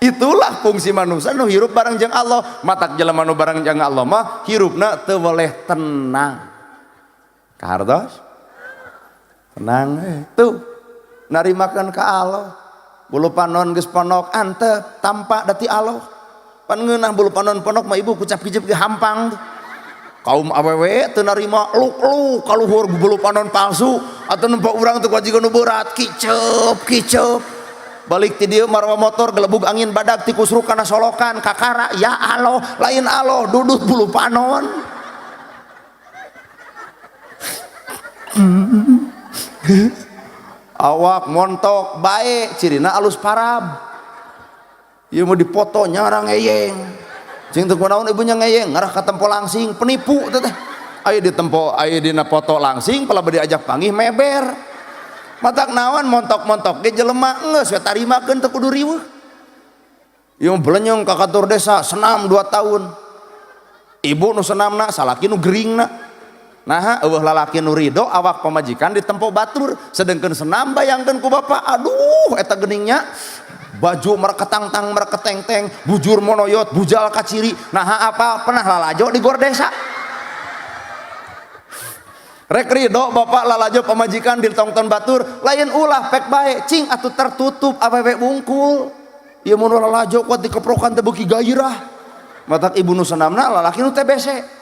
Itulah fungsi manusia nu hirup bareng jeung Allah. Matak jelema nu bareng jeung Allah mah hirupna teu boleh tenang. Kahartos? Tenang tuh narimakeun ka Allah. Bulu panon geus ponok antep tampa dati Allah. Pan ngeunah bulu panon ponok mah ibu kucap kicip ge hampang tuh. Kaum awewe teu narima luk-luk kaluhur bulu panon palsu atau nempo urang teu kuajiga nu berat kicep kicep. Balik ti dieu marwa motor gelebug angin badag tikusruk kana solokan kakara ya Allah lain Allah dudut bulu panon. Awak montok bae cirina alus parab. Ieu mah dipoto nyarang ngeyeng. Cing teu kunaon ibunya ngeyeng ngarah ka tempo langsing penipu teh teh. Aya di tempo aya dina foto langsing pala bade diajak panggih meber. Matak naon montok-montok ge jelema geus we tarimakeun teu kudu riweuh. Ieu belenyong ka kantor desa senam 2 tahun. Ibu nu senamna salaki nu geringna. Naha eueuh lalaki nu ridho awak pamajikan ditempo batur sedengkeun senam bayangkeun ku bapak aduh eta geningnya baju mereketangtang mereketengteng bujur monoyot bujal kaciri naha apa pernah lalajo di gor desa. Rek ridho bapak lalajo pamajikan ditongton batur lain ulah pek bae cing atuh tertutup awewe bungkul ieu mun lalajo kuat dikeprokan teh beuki gairah. Matak ibu nu senamna lalaki nu TBC.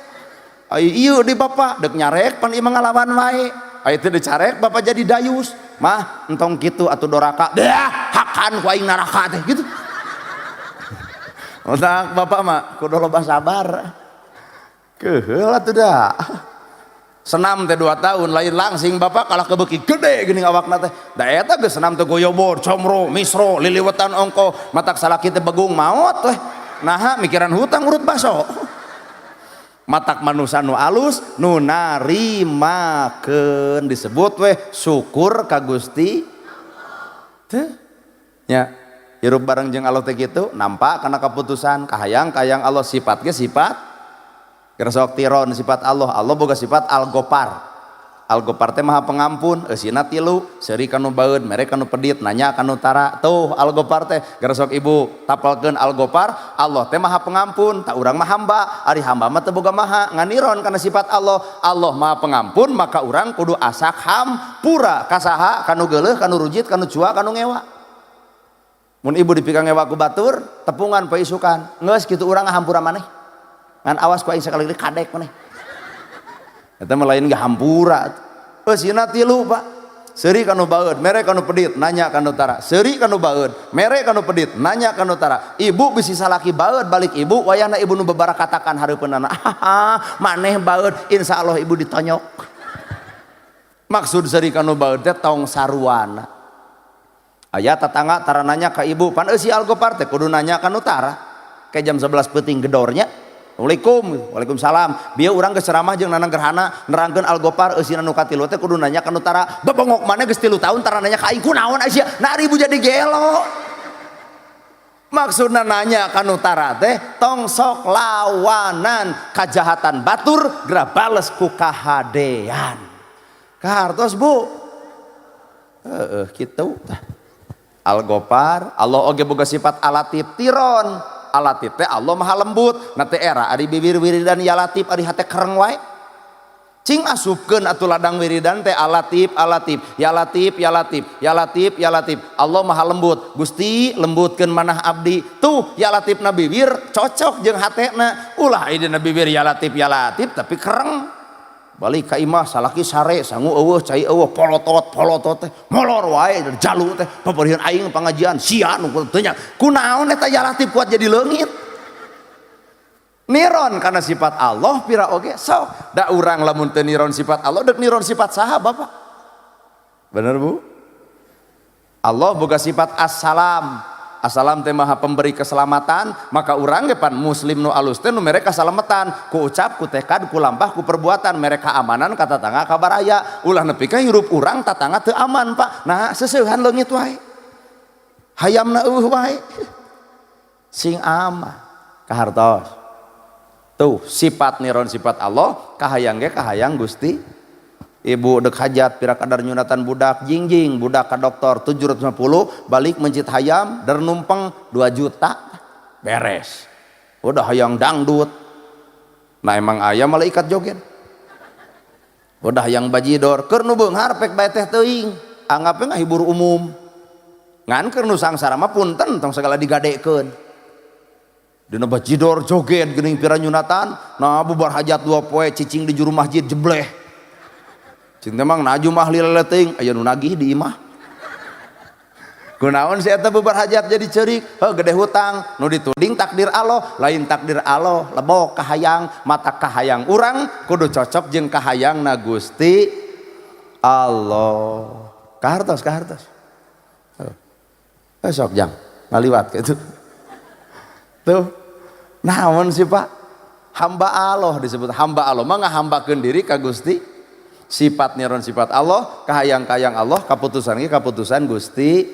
Ai ieu di bapak dek nyarek pan ieu ngalawan wae. Ai teu dicarek bapak jadi dayus. Mah entong kitu atuh doraka. Dah hakan ku aing neraka teh gitu. Otak bapak mah kudu loba sabar. Keuheul atuh da. Senam teh 2 tahun lain langsing bapak kalah kebeki gede geuning awakna teh. Da eta geus senam teh goyobor, comro, misro, liliwetan ongko, matak salaki teh begung maot teh. Naha mikiran hutang urut baso. Matak manusia nu alus nu narimakeun disebut weh syukur ka Gusti teh nya. Hirup bareng jeung Allah teh kitu nampak kana keputusan kahayang kayang Allah sifat ge sifat gersok tiron sifat Allah. Allah boga sifat al-Ghaffar. Al-Gopar teh maha pengampun, eusina tilu, seuri kanu baeud, mere kanu pedit, nanya kanu tara. Tuh Al-Gopar teh geura sok ibu tapalkeun Al-Gopar, Allah teh maha pengampun, tak urang mah hamba, ari hamba mah teu boga maha, nganiron kana sifat Allah. Allah maha pengampun, maka urang kudu asak hampura ka saha, kanu geuleuh, kanu rujit, kanu cua, kanu ngewa. Mun ibu dipika ngewa ku batur, tepungan poe isukan. Geus kitu urang ngahampura maneh. Ngan awas ku aing sakali deui kadek maneh. Eta mah lain ge hampura. Eusina tilu, Pak. Seuri kanu baeud, mere kanu pedit, nanya kanu tara. Seuri kanu baeud, mere kanu pedit, nanya kanu tara. Ibu bisi salaki baeud balik ibu, wayahna ibu nu bebarakatakan hareupeunana. Maneh baeud, insyaallah ibu ditonyok. Maksud seuri kanu baeud teh tong saruana. Aya tetangga tara nanya ka ibu, pan eusi Al-Gopar teh kudu nanya kanu tara. Kayak jam 11 peuting gedornya. Assalamualaikum, waalaikumsalam. Bieu urang geus ceramah jeung Nanang Gerhana nerangkeun Al-Gopar eusina nu katilu teh kudu nanya kanu tara. Bebongok maneh geus 3 tahun tara nanya ka aing kunaon sia. Nah ibu jadi gelo. Maksudna nanya kanu tara teh tong sok lawanan kajahatan batur geura bales ku kahadean. Kahartos Bu. Heeh kitu tah. Al-Gopar, Allah oge boga sifat Alatif tiron. Alatif teh Allah maha lembut, na teh era ari bibir wiridan ya latif ari hate kereng wae. Cing asupkeun atuh ladang wiridan teh Alatif, Alatif, ya latif, ya latif, ya latif, ya latif. Allah maha lembut, Gusti lembutkeun manah abdi. Tuh ya latif na bibir cocok jeung hatena. Ulah dina bibir ya latif, ya latif tapi kereng. Balik ka imah salaki sare sangu eueuh cai eueuh polotot polotot teh molor wae jalu teh pabeureun aing pangajian sia nu teu nya kunaon eta ya latif kuat jadi leungit. Niron karena sifat Allah pira oge sok da urang lamun teu niron sifat Allah deuk niron sifat saha Bapak. Bener Bu? Allah boga sifat assalam. Assalam teh maha pemberi keselamatan, maka urang ge pan muslim nu alus teh nu mere kasalamatan, ku ucap, ku tekad, ku lampah, ku perbuatan, mere keamanan ka tatangga ka baraya. Ulah nepi ka hirup urang tatangga teu aman, Pak. Nah, seuseuhan leungit wae. Hayamna eueuh wae. Sing aman. Kahartos. Tuh sifat niron sifat Allah, kahayang ge kahayang Gusti. Ibu dek hajat pira kadar nyunatan budak jingjing budak ka dokter 750 balik mencit hayam der numpeng 2 juta beres. Udah hayang dangdut. Nah emang ayam malaikat joget. Udah hayang bajidor keur nu beunghar pek bae teh teuing. Anggapnya ngahibur umum. Ngan keur nu sangsara mah punten tong segala digadekeun. Dina bajidor joget geuning pira nyunatan, nah bubar hajat 2 poe cicing di juru masjid jebleh. Cinta mang naju mah lila teuing aya nu nagih di imah. Kunaon si eta bubar hajat jadi ceurik, heuh gede hutang, nu dituding takdir Allah, lain takdir Allah, lebok kahayang, mata kahayang urang kudu cocok jeung kahayangna Gusti Allah. Kahartos, kahartos. Heuh. Sok jang, ngaliwat kitu. Tuh. Naon sih Pak? Hamba Allah disebut hamba Allah mah ngahambakeun diri ka Gusti. Sifat niron sifat Allah, kahayang-kahayang Allah, kaputusan ge kaputusan Gusti.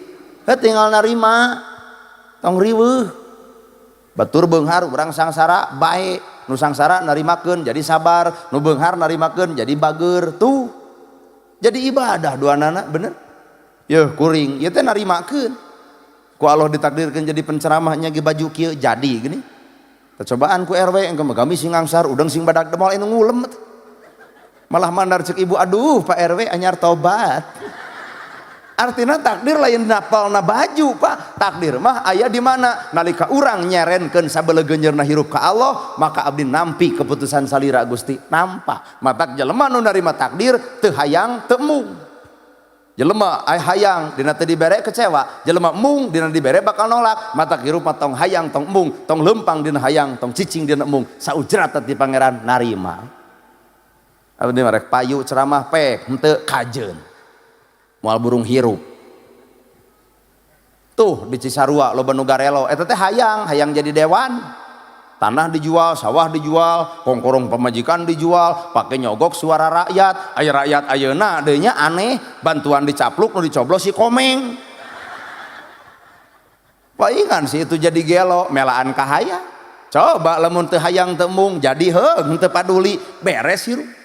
Heuh tinggal narima. Tong riweuh. Batur beunghar urang sangsara bae, nu sangsara narimakeun jadi sabar, nu beunghar narimakeun jadi bager. Tuh. Jadi ibadah duanana bener. Yeuh kuring, ieu teh narimakeun. Ku Allah ditakdirkeun jadi penceramahnya ge baju kieu jadi gini. Cobaan ku RW engke mah gami sing ngangsar udang sing badak demol anu ngulem. Malah mandar cek ibu aduh Pak RW anyar tobat. Artinya takdir lain napalna baju Pak. Takdir mah aya di mana nalika urang nyerenkeun sabelegeunyeurna hirup ka Allah maka abdi nampi keputusan salira Gusti nampa. Matak jelema nu narima takdir teu hayang teu embung. Jelema ay hayang dina teu dibere kecewa, jelema embung dina dibere bakal nolak. Matak hirup mah tong hayang tong embung, tong leumpang dina hayang, tong cicing dina embung. Saujrat ti pangeran narima. Abdi mah rek payu ceramah pek henteu kajeun. Moal burung hirup. Tuh di Cisarua loba nu garelo eta teh hayang, hayang jadi dewan. Tanah dijual, sawah dijual, kongkorong pamajikan dijual, pake nyogok suara rakyat. Aya rakyat ayeuna deui nya aneh, bantuan dicapluk nu dicoblos si Komeng. Palingan sih itu jadi gelo, melaan kahayang. Coba lamun teu hayang teu embung jadi heuh teu paduli, beres hirup.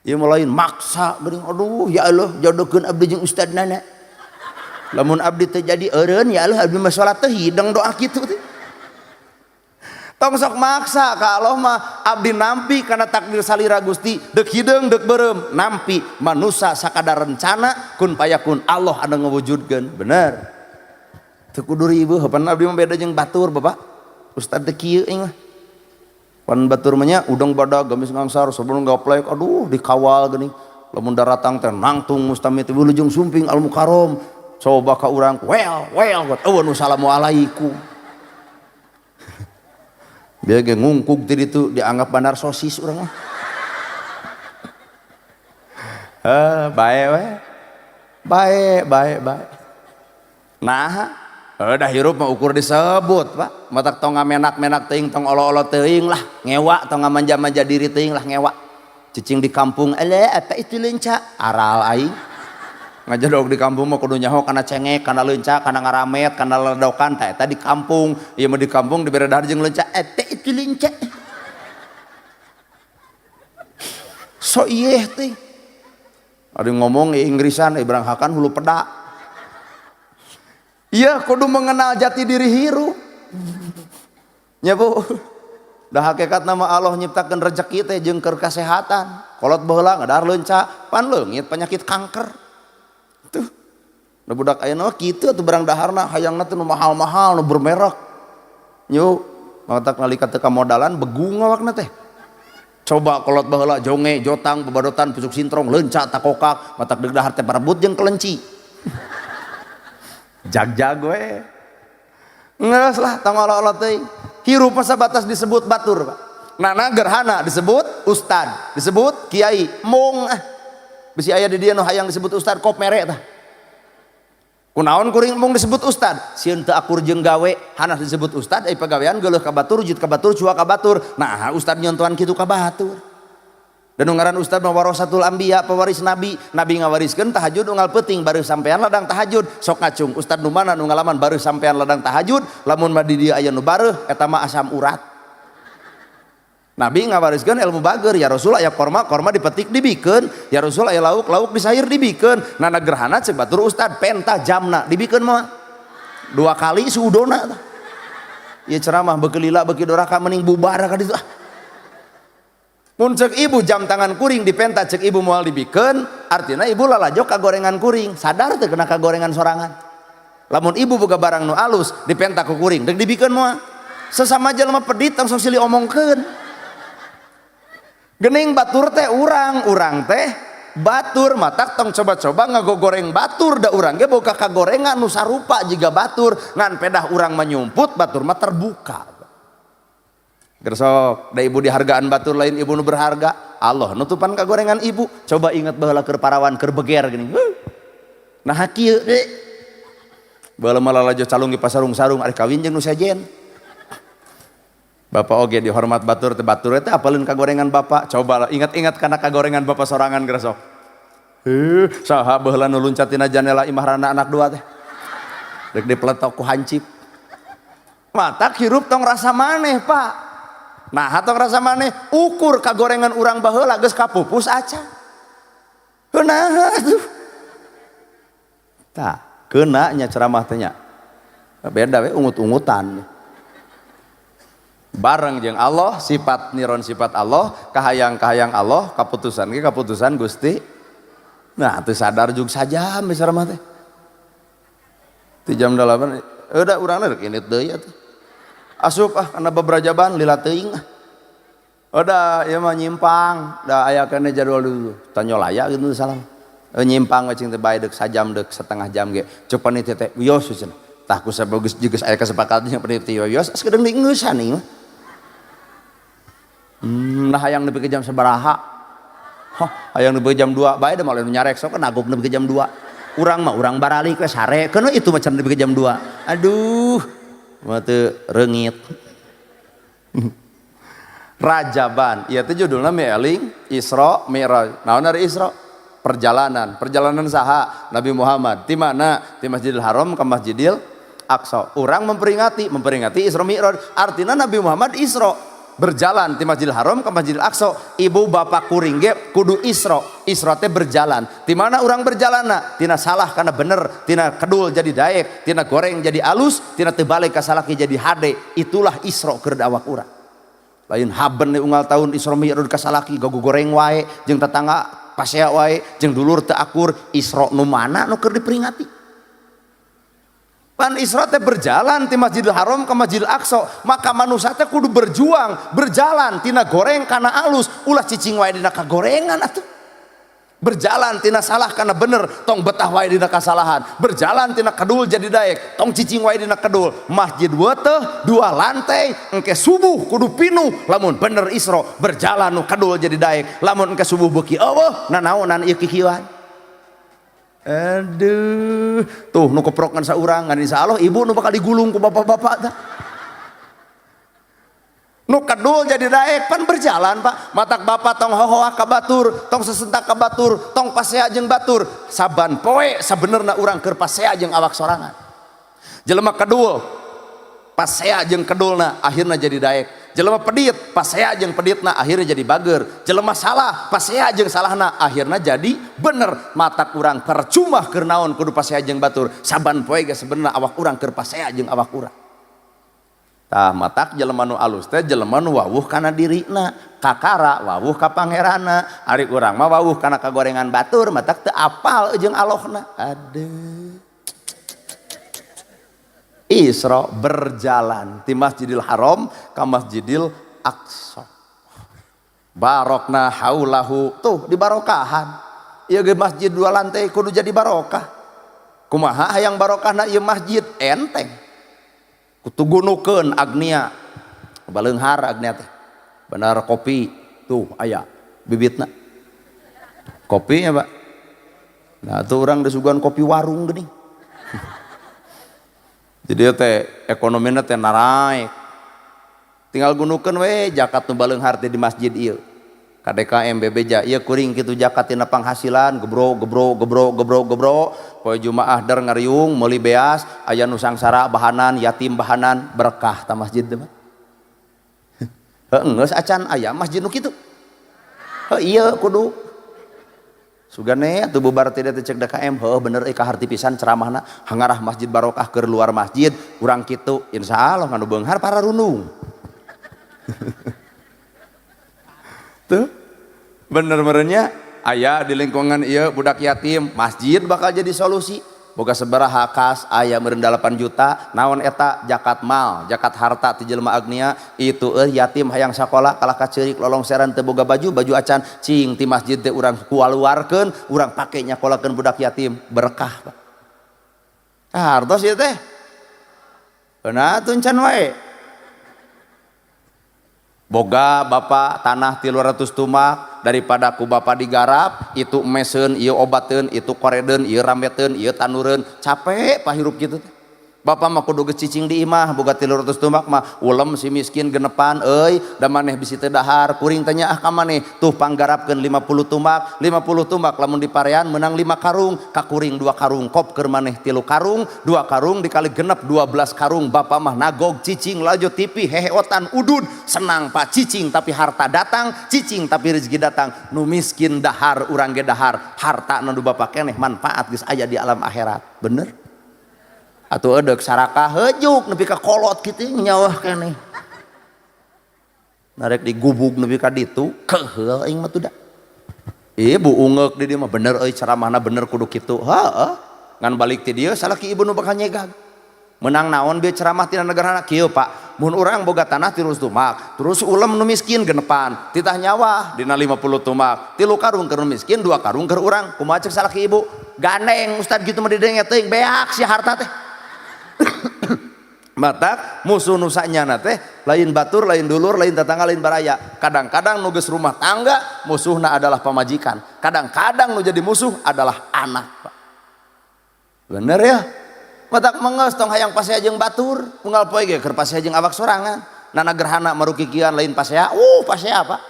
Ieu mah lain maksa geuning, aduh ya Allah jodohkeun abdi jeung ustad nana. Lamun abdi teu jadi eureun ya Allah abdi mah salat teh hideng doa kitu teh. Tong sok maksa ka Allah mah abdi nampi kana takdir salira Gusti, deuk hideung deuk beureum nampi manusa sakadar rencana kun payakun Allah anu ngawujudkeun. Bener. Teu kudu riweuh pan abdi mah beda jeung batur Bapak. Ustad teh kieu aing mah. Pan batur mah nya udang badag gamis ngangsar sebelum gaplek aduh dikawal geuning. Lamun daratang teh nangtung mustamid wilujeng sumping al mukarrom. Coba ka urang well well eueuh nu salamualaikum. Biar ge ngungkug ti ditu dianggap bandar sosis urang mah. Heh, bae we. Bae bae bae. Nah, udah hirup mah ukur disebut, Pak. Matak tong ngamenak-menak teuing, tong olo-olo teuing lah, ngewa tong ngamanja-manja diri teuing lah ngewa. Cicing di kampung, ele apa itu leunca? Aral aing. Ngajadog di kampung mah kudu nyaho kana cengek, kana leunca, kana ngaramet, kana ledokan, tah eta di kampung. Ieu mah di kampung dibere dahar jeung leunca, eta itu leunca. So ieu teh. Ada ngomong Inggrisan, beranghakan hulu peda. Iya kudu mengenal jati diri hirup. Nya Bu. Dah hakikat nama Allah nyiptakeun rezeki teh jeung keur kasehatan. Kolot baheula ngadahar leunca, pan leungit penyakit kanker. Tuh. Da budak ayeuna mah kitu atuh barang daharna hayangna teh nu mahal-mahal nu bermerek. Nyu matak nalika teu kamodalan begung awakna teh. Coba kolot baheula jonge, jotang, babadotan, pucuk sintrong, leunca takokak, matak deuk dahar teh parebut jeung kelenci. Jag-jag we. Ngeus lah tong olo-olo teuing. Hirup masa batas disebut batur, Pak. Nana gerhana disebut ustad, disebut kiai, mung ah. Bisi aya di dieu nu hayang disebut ustad kop mere tah. Kunaon kuring mung disebut ustad? Sieun teu akur jeung gawe, hanas disebut ustad ai pagawean geuleuh ka batur, rujit ka batur, cua ka batur. Nah, ustad nyontohan kitu ka batur. Dan ngaran ustad mah warasatul anbiya, pewaris nabi. Nabi ngawariskeun tahajud unggal peuting baru sampean ladang tahajud. Sok ngacung ustad nu mana nu ngalaman baru sampean ladang tahajud, lamun mah di dieu aya nu bareuh eta mah asam urat. Nabi ngawariskeun ilmu bager, ya Rasul aya korma, korma dipetik dibikeun, ya Rasul aya lauk, lauk disair dibikeun. Nana gerhana cek batur ustad penta jamna dibikeun mah. Dua kali suudona tah. Ieu ceramah beuki lila beuki doraka mending bubar ka ditu ah. Mun cek ibu jam tangan kuring dipenta cek ibu moal dibikeun, artina ibu lalajo kagorengan kuring, sadar teu kena kagorengan sorangan. Lamun ibu boga barang nu alus dipenta ku kuring, deuk dibikeun moal. Sesama jelema pedit langsung silih omongkeun. Gening batur teh urang, urang teh batur matak tong coba-coba ngagogoreng batur da urang ge boga kagorengan nu sarupa jiga batur ngan pedah urang manyumput batur mah terbuka. Gersok da ibu dihargaan batur lain ibu nu berharga, Allah nutupan kagorengan ibu. Coba ingat baheula keur parawan keur beger geuning. Nah kieu deui. Baheula mah lalajo calung di pasarung-sarung ari kawin jeung nu sejen. Bapak oge dihormat batur teh batur teh apaleun kagorengan bapak. Coba lah ingat-ingat kana kagorengan bapak sorangan gersok. Heuh, saha baheula nu luncat tina janela imah rana anak dua teh. Deuk dipeletok ku hancip. Matak hirup tong rasa maneh, Pak. Nah, tong rasa maneh ukur kagorengan urang baheula geus kapupus acan. Kunaha atuh? Tah, keuna nya ceramah teh nya. Beda we ungut-ungutan. Bareng jeung Allah, sifat niron sifat Allah, kahayang-kahayang Allah, kaputusan ge kaputusan Gusti. Nah, teu sadar jug sajam bisa mah teh. Ti jam 8 udah urangna rek indit deui atuh. Asup ah kana beberajaban lila teuing ah. Udah ieu mah nyimpang, da aya keneh jadwal dulu. Tanyo layak gitu salam. Nyimpang we cing teh bae deuk sajam deuk setengah jam ge. Cuk panitia teh wios cenah. Tah ku sabagus geus aya kesepakatan jeung panitia wios sakedeung diengeusan ieu mah. Nah hayang nepi ke jam sabaraha? Hah, hayang nepi ke jam 2 bae da mah lain nyarek sok nagog nepi ke jam 2. Urang mah urang baralik we sare, keun itu mah can nepi ke jam 2. Aduh, mah teu reungit. Rajaban, ieu teh judulna Mieling Isra Mi'raj. Naon ari Isra? Perjalanan. Perjalanan saha? Nabi Muhammad. Di mana? Di Masjidil Haram ke Masjidil Aqsa. Urang memperingati Isra Mi'raj. Artinya Nabi Muhammad Isra. Berjalan di Masjidil Haram ke Masjidil Aqsa. Ibu bapak kuring ge kudu Isra. Isra teh berjalan. Di mana orang berjalanna? Tina salah kana bener, tina kedul jadi daek, tina goreng jadi alus, tina teu balik ka salaki jadi hade. Itulah Isra keur awak urang. Lain haben unggal tahun Isra Mi'raj ka salaki goreng wae jeung tetangga pasea wae jeung dulur teu akur. Isra nu mana nu keur diperingati? Pan Isra teh berjalan ti Masjidil Haram ke Masjidil Aqsa, maka manusia teh kudu berjuang, berjalan tina goreng kana alus, ulah cicing wae dina kagorengan atuh. Berjalan tina salah kana bener, tong betah wae dina kasalahan. Berjalan tina kedul jadi daek, tong cicing wae dina kedul. Masjid weteh dua lantai, engke subuh kudu pinuh, lamun bener Isra berjalan nu kedul jadi daek, lamun engke subuh beuki eueuh nanaonan ieu kikieuan. Aduh, tuh nu keprok ngan saurang ngan insyaallah ibu nu bakal digulung ku bapak-bapak tah. Nu kedul jadi daek pan berjalan Pak. Matak bapak tong hohoah ka batur, tong sesentak ka batur, tong pasea jeung batur. Saban poe sabenerna urang keur pasea jeung awak sorangan. Jelema kedul pasea jeung kedulna akhirna jadi daek. Jelema pedit pasea jeung peditna akhirnya jadi bager. Jelema salah pasea jeung salahna akhirna jadi bener. Matak urang percuma keur naon kudu pasea jeung batur. Saban poe ge sebenarna awak urang keur pasea jeung awak urang. Tah matak jelema nu alus teh jelema nu wawuh kana dirina, kakara wawuh ka pangeranna. Ari urang mah wawuh kana kagorengan batur, matak teu apal jeung Allahna. Aduh. Isra berjalan di Masjidil Haram ke Masjidil Aqsa. Barokna haulahu, tuh dibarokahan. Ieu ge masjid dua lantai kudu jadi barokah. Kumaha hayang barokahna ieu masjid enteng. Kutu gunukeun agnia. Baleunghar agnia teh. Benar kopi tuh aya bibitna. Kopinya, Pak. Nah, tuh orang disuguhan kopi warung geuning. Jadi teh ekonomina teh naraek. Tinggal gunukeun we jakat nu baleunghar teh di masjid ieu. KDKM bebeja ieu kuring kitu jakat tina panghasilan gebro gebro gebro gebro gebro poe Jumaah der ngariung meuli beas aya nu sangsara bahanan yatim bahanan berkah ta masjid teh mah. Heuh geus acan aya masjid nu kitu. Heuh ieu kudu sugane atuh bubar teh teh cek DKM heuh bener euy kaharti pisan ceramahna hangarah masjid barokah keur luar masjid urang kitu insyaallah nganu beunghar para runung. Tuh bener merenya aya di lingkungan ieu budak yatim masjid bakal jadi solusi. Boga sabaraha kas aya meureun 8 juta naon eta zakat mal zakat harta ti jelema agnia itu euy yatim hayang sakola kalah ka ceurik lolongseran teu boga baju baju acan cing ti masjid teh urang kualuarkeun urang pake nyakolakeun budak yatim berkah Pak. Hartos ieu teh beuna atuh encan wae. Boga bapak tanah 300 tumak daripada ku bapak digarap itu meseun ieu obateun itu koredeun ieu rambeteun ieu tanureun capek pahirup kitu teh. Bapak mah kudu geus cicing di imah boga 300 tumak mah ulem si miskin genepan euy da maneh bisi teu dahar kuring teh nyaah ka maneh tuh panggarapkeun 50 tumak 50 tumak lamun diparean menang 5 karung ka kuring 2 karung kop keur maneh 3 karung 2 karung dikali genep 12 karung bapak mah nagog cicing lajo TV heheotan udud senang pak cicing tapi harta datang cicing tapi rezeki datang nu miskin dahar urang ge dahar harta nu bapak keneh manfaat geus aya di alam akhirat bener. Atuh edek sarakah hejuk nepi ka kolot kitu nyawah keneh. Narek digubug nepi ka ditu keheul aing mah tuh da. Ibu ungeuk di dieu mah bener euy ceramahna bener kudu kitu. Heeh. Ngan balik ti dieu salaki ibu nu bakal nyegag. Menang naon bieu ceramah tina negarana kieu Pak. Mun urang boga tanah 300 tumak, terus ulem nu miskin genepan, titah nyawa dina 50 tumak, 3 karung keur nu miskin, 2 karung keur urang. Kumaha cek salaki ibu? Gandeng ustad kitu mah didenge teuing beak si harta teh. Matak musuh nusanya teh lain batur, lain dulur, lain tetangga, lain baraya. Kadang-kadang nu geus rumah tangga musuhna adalah pamajikan. Kadang-kadang nu jadi musuh adalah anak, Pak. Bener ya? Matak mengeus tong hayang pasea jeung batur, unggal poe ge keur pasea jeung awak sorangan. Nana gerhana marukikian lain pasea, pasea Pak.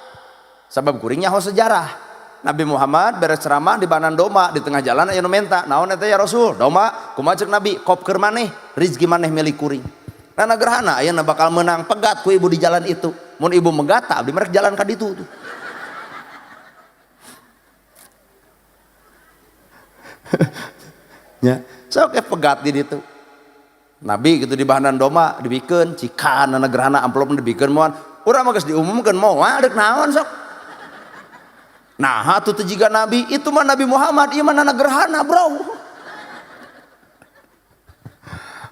Sabab kuring nyaho sejarah. Nabi Muhammad beres ceramah di banan doma di tengah jalan aya nu menta, naon eta ya Rasul? Doma, kumaha ceuk Nabi? Kop keur maneh, rezeki maneh milik kuring. Nana gerhana ayeuna bakal menang pegat ku ibu di jalan itu. Mun ibu megat abdi merek jalan ka ditu tuh. Nya, sok pegat di ditu. Nabi gitu di bahanan doma dibikeun cikan gerhana amplop dibikeun moal. Urang mah geus diumumkeun moal deuk naon sok. Nah, atuh teu jiga nabi, itu mah Nabi Muhammad, ieu mah gerhana, bro.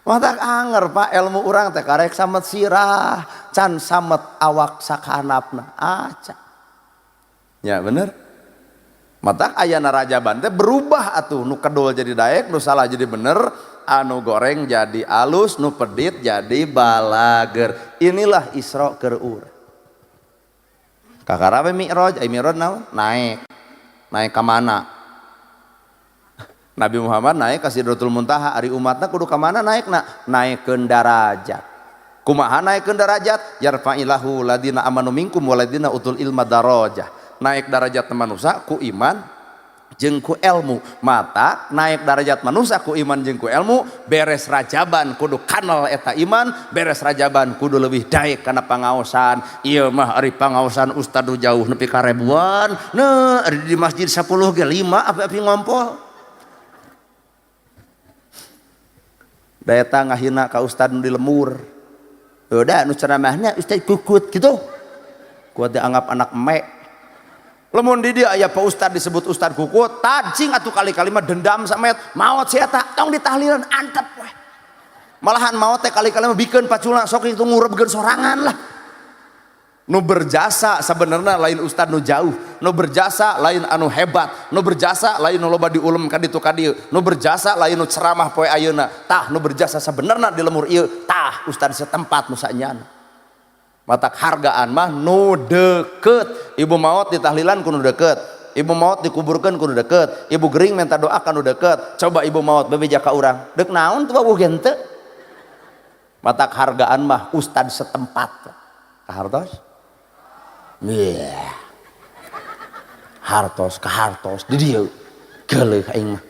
Matak anger Pak ilmu urang teh karek samet sirah, can samet awak sakanapna. Aca. Ya bener. Matak ayana rajaban teh berubah atuh, nu kedul jadi daek, nu salah jadi bener, anu goreng jadi alus, nu pedit jadi balager. Inilah Isra keur urang. Kakara we Mi'raj, ai Mi'raj naon? Naik. Naik ka mana? Nabi Muhammad naik ka Sidratul Muntaha, ari umatna kudu ka mana naikna? Naikeun darajat. Kumaha naikeun darajat? Yarfa'ilahu ladina amanu minkum waladina utul ilma darajah. Naik darajat manusia ku iman jeung ku ilmu. Mata naik darajat manusia ku iman jeung ku ilmu, beres rajaban kudu kanal eta iman, beres rajaban kudu leuwih daek kana pangaosan. Ieu mah ari pangaosan ustad nu jauh nepi ka ribuan, ne ari di masjid 10 ge 5 api-api ngompol. Da eta ngahina ka ustad nu di lemur. Udah nu ceramahna ustad kukut gitu. Kuat dianggap anak emek. Lamun di dia aya Pak Ustad disebut Ustad kukut, tajing atuh kali-kali mah dendam samet, maot si eta tong ditahlilan antep weh. Malahan maot teh kali-kali mah bikeun pacula sok itu ngurebkeun sorangan lah. Nu berjasa sebenarnya lain ustad nu jauh, nu berjasa lain anu hebat, nu berjasa lain nu loba diulem ka ditu ka dieu, nu berjasa lain nu ceramah poe ayeuna. Tah nu berjasa sebenarnya di lemur ieu, tah ustad setempat nu sanyana. Matak hargaan mah nu deket. Ibu maot ditahlilan ku nu deket, ibu maot dikuburkeun ku nu deket, ibu gering minta doa ka nu deket. Coba ibu maot bebeja ka urang, deuk naon tuh wawuh gente. Matak hargaan mah ustad setempat. Kahartos? Yeah. Hartos kahartos di dieu. Geuleuh aing mah.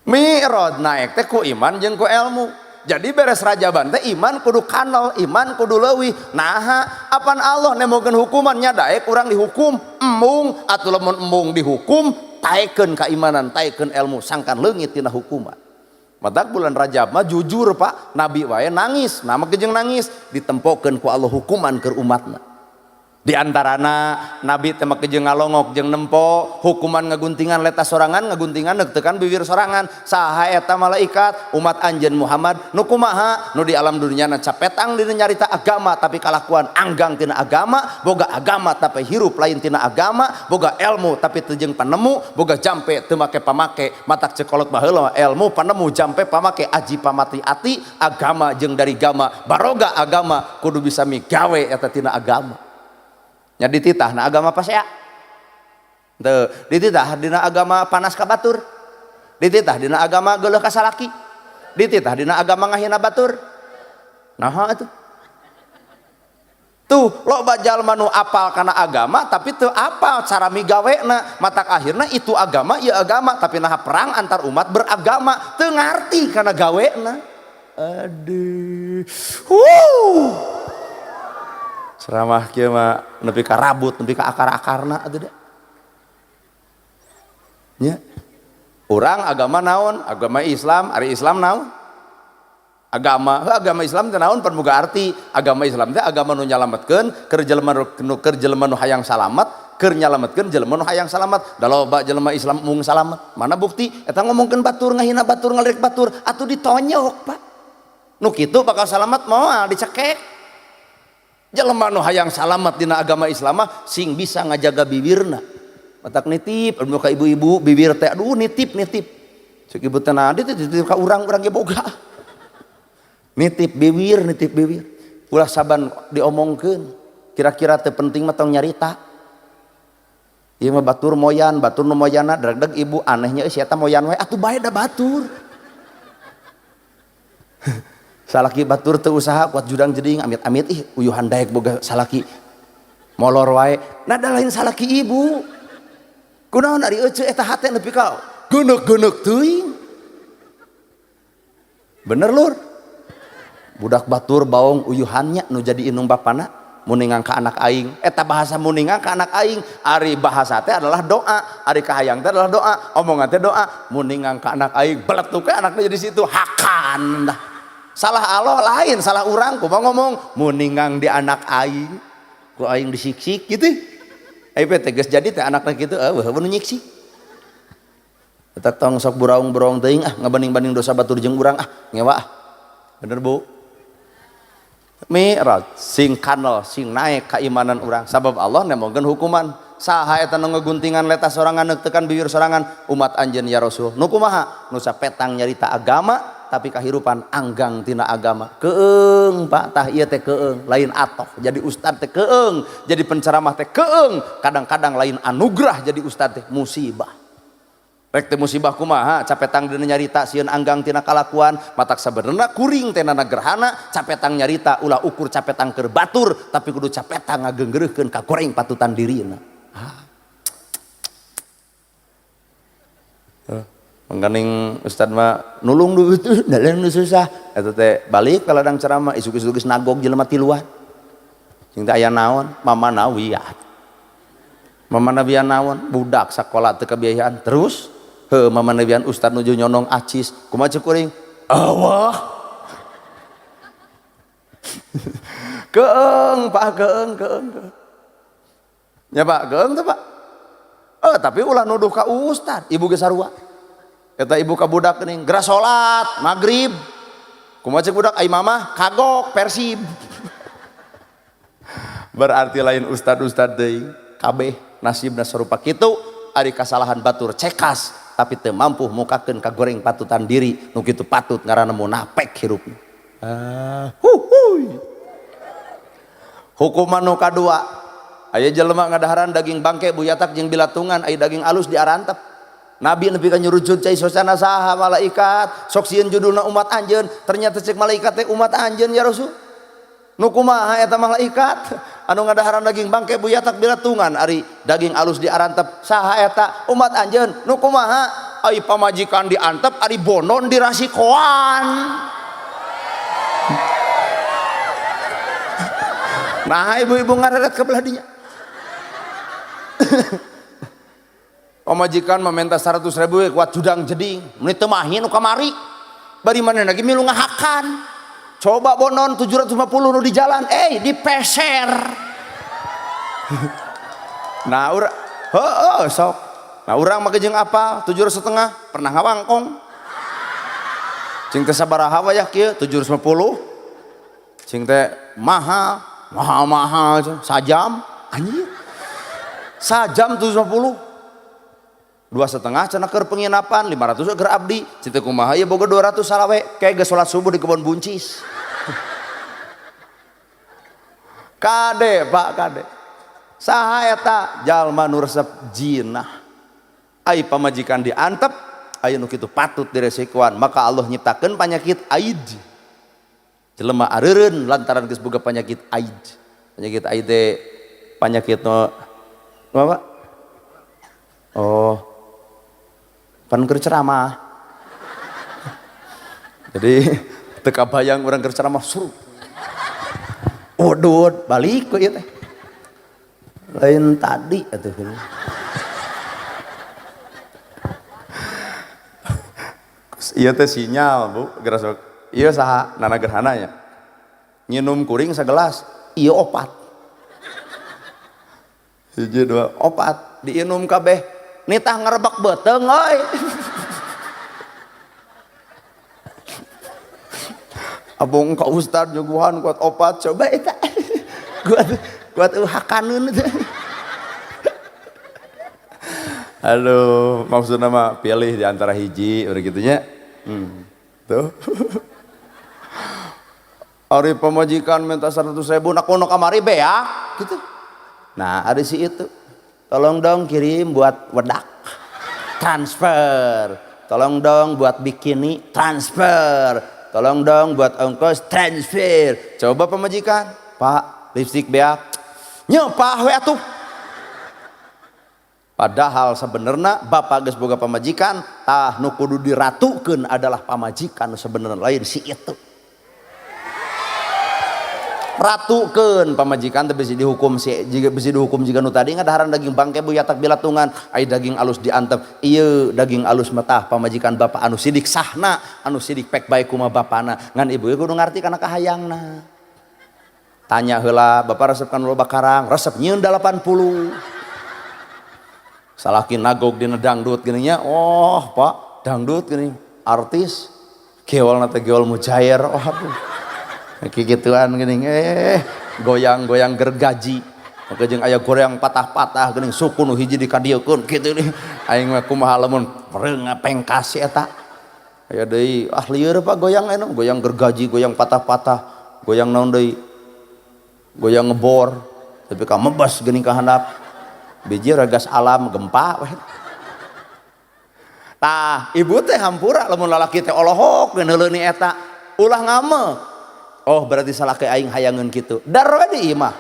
Mi'raj naik teh ku iman jeung ku ilmu. Jadi beres rajaban teh iman kudu kanal, iman kudu leuwih. Naha apan Allah nemokeun hukuman nya daek urang dihukum embung atuh lamun embung dihukum taekeun kaimanan, taekeun ilmu sangkan leungit tina hukuman. Matak bulan Rajab mah jujur Pak, Nabi wae nangis, nama kejeng nangis ditempokeun ku Allah hukuman keur umatna. Di antarana Nabi teh make jeung ngalongok jeung nempo hukuman ngaguntingan letas sorangan, ngaguntingan neuk-teukan bibir sorangan. Saha eta malaikat umat anjeun Muhammad nu kumaha nu di alam dunia na capetang dina nyarita agama tapi kalakuan anggang tina agama, boga agama tapi hirup lain tina agama, boga ilmu tapi teu jeung panemu, boga jampe teu make pamake. Matak cekolot baheula ilmu panemu jampe pamake aji pamati ati agama jeung dari gama baroga agama kudu bisa migawe eta tina agama. Nya dititah na agama pasea. Teu, dititah dina agama panas ka batur. Dititah dina agama geuleuh ka salaki. Dititah dina agama ngahina batur. Naha atuh? Tuh, loba jalma nu apal kana agama tapi teu apal cara migawena. Matak akhirna itu agama ieu agama tapi naha perang antar umat beragama teu ngarti kana gawena. Aduh. Wuh. Ceramah kieu mah nepi ka rabut, nepi ka akar-akarna atuh da. Nya. Urang agama naon? Agama Islam, ari Islam naon? Agama, heuh agama Islam teh naon pan boga arti. Agama Islam teh agama nu nyalametkeun keur jelema nu keur jelema nu hayang salamet, keur nyalametkeun jelema nu hayang salamet. Da loba jelema Islam mung salamet. Mana bukti? Eta ngomongkeun batur, ngahina batur, ngalirik batur, atuh ditonyok, Pak. Nu kitu bakal salamet moal dicekek. Jelema nu hayang salamet dina agama Islam mah sing bisa ngajaga bibirna. Matak nitip anu ka ibu-ibu bibir teh aduh nitip nitip. Cek ibu teh nah dititip ka urang-urang ge boga. Nitip bibir, nitip bibir. Ulah saban diomongkeun. Kira-kira teu penting mah tong nyarita. Ieu mah batur moyan, batur nu moyanna dregdeg ibu anehnya si eta moyan we atuh bae da batur. Salaki batur teu usaha kuat judang jeding amit-amit ih uyuhan daek boga salaki molor wae. Nah da lain salaki ibu. Kunaon ari euceu eta hate nepi ka geuneuk-geuneuk teuing. Bener lur? Budak batur baong uyuhannya nu jadi indung bapana muningang ka anak aing. Eta bahasa muningang ka anak aing, ari bahasa teh adalah doa, ari kahayang teh adalah doa, omongan teh doa, muningang ka anak aing, beletuk anaknya jadi situ hakan dah. Salah Allah lain, salah urang kumaha ngomong muningang di anak aing, ku aing disiksik gitu. Ai teh geus jadi teh anakna kitu, eueuh nu nyiksik. Eta tong sok buraung-buraung teuing ah ngabanding-banding dosa batur jeung urang ah ngewa ah. Bener Bu? Mi'raj sing kanal sing naik keimanan urang sabab Allah nemongkeun hukuman. Saha eta nu ngeguntingan letah sorangan neuk tekan bibir sorangan umat anjeun ya Rasul. Nu kumaha? Nu sapetang nyarita agama tapi kahirupan anggang tina agama. Keung Pak tah ieu teh keung lain atoh jadi ustad teh keung, jadi penceramah teh keung, kadang-kadang lain anugerah jadi ustad teh musibah. Rek teh musibah kumaha capetang dina nyarita sieun anggang tina kalakuan matak sabenerna kuring teh nana gerhana capetang nyarita ulah ukur capetang keur batur tapi kudu capetang ngageunggeureuhkeun ka goreng patutan dirina. Mangkaning ustad mah nulung duit dalam nu susah eta teh balik ka ladang ceramah isuk-isuk geus nagog jelema tiluan. Cing teh aya naon mama nawiat. Mama nabian naon budak sakola teu kabiayaan terus heuh mama nabian ustad nuju nyonong acis kumaha ceuk kuring Allah. Keung Pak keung keung keung. Nya Pak keung teh Pak. Tapi ulah nuduh ka ustad ibu ge sarua. Eta ibu ka budak geuning geura salat magrib. Kumaha ceuk budak ai mamah kagok Persib. Berarti lain ustad-ustad deui kabeh nasibna sarupa kitu ari kasalahan batur cekas tapi teu mampu mukakeun ka goreng patutan diri nu kitu patut ngaranna munafik hirupna. Huhuy. Hukuman nu kadua aya jelema ngadaharan daging bangke buyatak jeung bilatungan aya daging alus diarantep. Nabi nepi ka nyurujud cai sosana saha malaikat sok sieun judulna umat anjeun ternyata cek malaikat teh umat anjeun ya Rasul. Nu kumaha eta malaikat anu ngadaharan daging bangke buyatak bilatungan ari daging alus diarantep saha eta umat anjeun nu kumaha ai pamajikan diantep ari bonon dirasikoan. Nah ibu-ibu ngareret ke belah dinya. Pamajikan meminta 100.000 kuat judang jeding meuni teu mahi nu kamari bari manehna ge milu ngahakan. Coba bonon 750 nu di jalan, dipeser. Nah, heueuh sok. Nah, urang mah jeung apa? 750 pernah ngawangkong. Cing teh sabaraha wayah kieu 750. Cing teh mahal, mahal-mahal sajam anjir. Sajam 750. 2,5 cenah keur penginapan, 500 keur abdi. Cing teh kumaha ieu boga 200 salawe, kayak geus salat subuh di kebon buncis. Kade Pak kade. Saha eta jalma nu resep jinah. Ai pamajikan diantep, aya nu kitu patut diresikuan, maka Allah nyiptakeun penyakit aid. Jelema areureun lantaran geus boga penyakit aid. Penyakit aid teh penyakit nu apa? Oh. Pan keur ceramah. Jadi teu kabayang urang keur ceramah suruh. Waduh, balik kok ieu teh. Lain tadi atuh. Ieu teh sinyal, Bu, gerasok. Ieu saha nana gerhana nya. Nginum kuring sagelas, ieu opat. 1 2 opat diinum kabeh. Nitah ngerebek beuteung euy. Abong ka ustad nyuguhan kuat opat coba eta. Kuat hakaneun teh. Aduh, maksudna mah pilih di antara hiji begitunya. Tuh. Ari pamajikan minta 100.000 nak kono kamari beak gitu. Nah, ada si itu. Tolong dong kirim buat wedak. Transfer. Tolong dong buat bikini, transfer. Tolong dong buat ongkos, transfer. Coba pamajikan, Pak, lipstik beak. Nyepah we atuh. Padahal sebenarnya bapak geus boga pamajikan, tah nu kudu diratukeun adalah pamajikan sebenarnya lain si itu. Ratukeun pamajikan teh bisi dihukum si jiga bisi dihukum jiga nu tadi ngadaharan daging bangke buyatak bilatungan ai daging alus diantep ieu daging alus metah pamajikan bapak anu sidik sahna anu sidik pek bae kumaha bapana ngan ibu ge kudu ngarti kana kahayangna. Tanya heula bapak resep kan loba karang resep nyieun 80 salaki nagog dina dangdut geuning nya oh pak dangdut geuning artis geolna teh geol mujair oh aduh kikituan geuning goyang-goyang gergaji maka jeung aya goyang patah-patah geuning suku nu hiji dikadieukeun kitu nih aing mah kumaha lamun pengkas eta aya deui ah lieur Pak goyang anu goyang gergaji goyang patah-patah goyang naon deui goyang ngebor tapi ka mebas geuning ka handap biji regas alam gempa we tah ibu teh hampura lamun lalaki teh olohok ngeuleuni eta ulah ngamek. Oh berarti salah ke aing hayangeun kitu. Dar we di imah.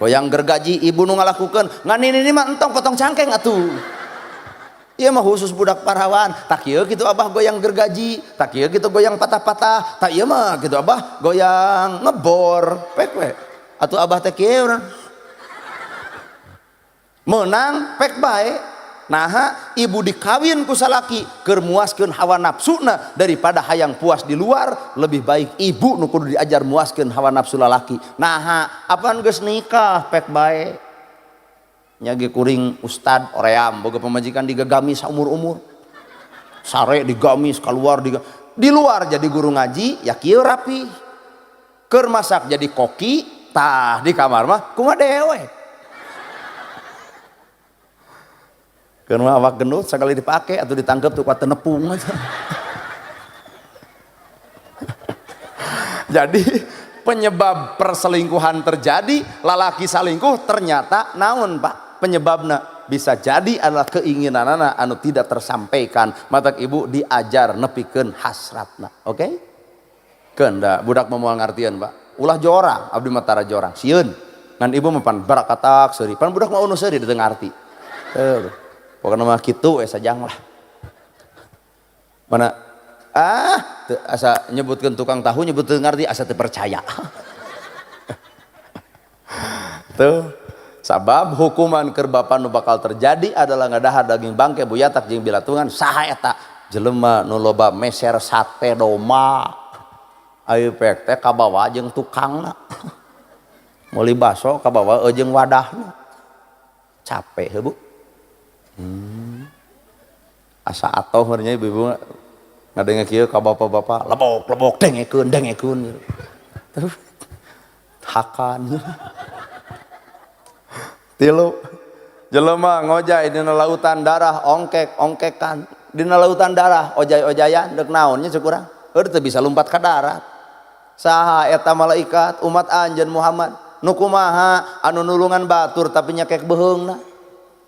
Goyang gergaji ibu nu ngalakukeun, ngan ini mah entong potong cangkeng atuh. Ieu mah khusus budak parawan. Tak ieu kitu abah goyang gergaji, tak ieu kitu goyang patah-patah, tak ieu mah kitu abah goyang ngebor. Pek we. Atuh abah teh kieu urang. Meunang pek bae. Naha ibu dikawin ku salaki keur muaskeun hawa nafsuna daripada hayang puas di luar lebih baik ibu nu kudu diajar muaskeun hawa nafsu lalaki. Naha apaan geus nikah pek bae nya ge kuring ustad oream boga pamajikan digagami saumur-umur sare digamis keluar di luar jadi guru ngaji ya kieu rapi keur masak jadi koki tah di kamar mah kumaha dewe. Karena awak gendut sekali dipakai atau ditangkap tuh kuat tenepung aja. Jadi penyebab perselingkuhan terjadi, lalaki salingkuh ternyata naon Pak? Penyebabna bisa jadi adalah keinginan anak anu tidak tersampaikan. Matak ibu diajar nepikeun hasratna. Oke? Okay? Keun da budak mah moal ngartieun Pak. Ulah jorang, abdi mah tara jorang. Sieun. Ngan ibu mah pan barakatak seuri. Pan budak mah unu seuri teu ngarti. Teu. Pokoknya mah kitu we sajang lah. Mana ah teu, asa nyebutkeun tukang tahu nyebut teu ngarti asa teu percaya. Tuh sabab hukuman keur bapa nu bakal terjadi adalah ngadahar daging bangke buyatak jeung bilatungan saha eta jelema nu loba meser sate doma ayeuna pek teh kabawa jeung tukangna. Meuli baso kabawa jeung wadahna. Capek heuh Bu. Asa atoh nya ibu-ibu ngadenge kieu ka bapak-bapak lebok-lebok dengekeun dengekeun. Terus hakan. Tilu jelema ngojay dina lautan darah ongkek-ongkekan dina lautan darah ojay-ojayan deuk naon nya cek urang heuh teu bisa lumpat ka darat. Saha eta malaikat umat anjeun Muhammad nu kumaha anu nulungan batur tapi nyakek beuheungna.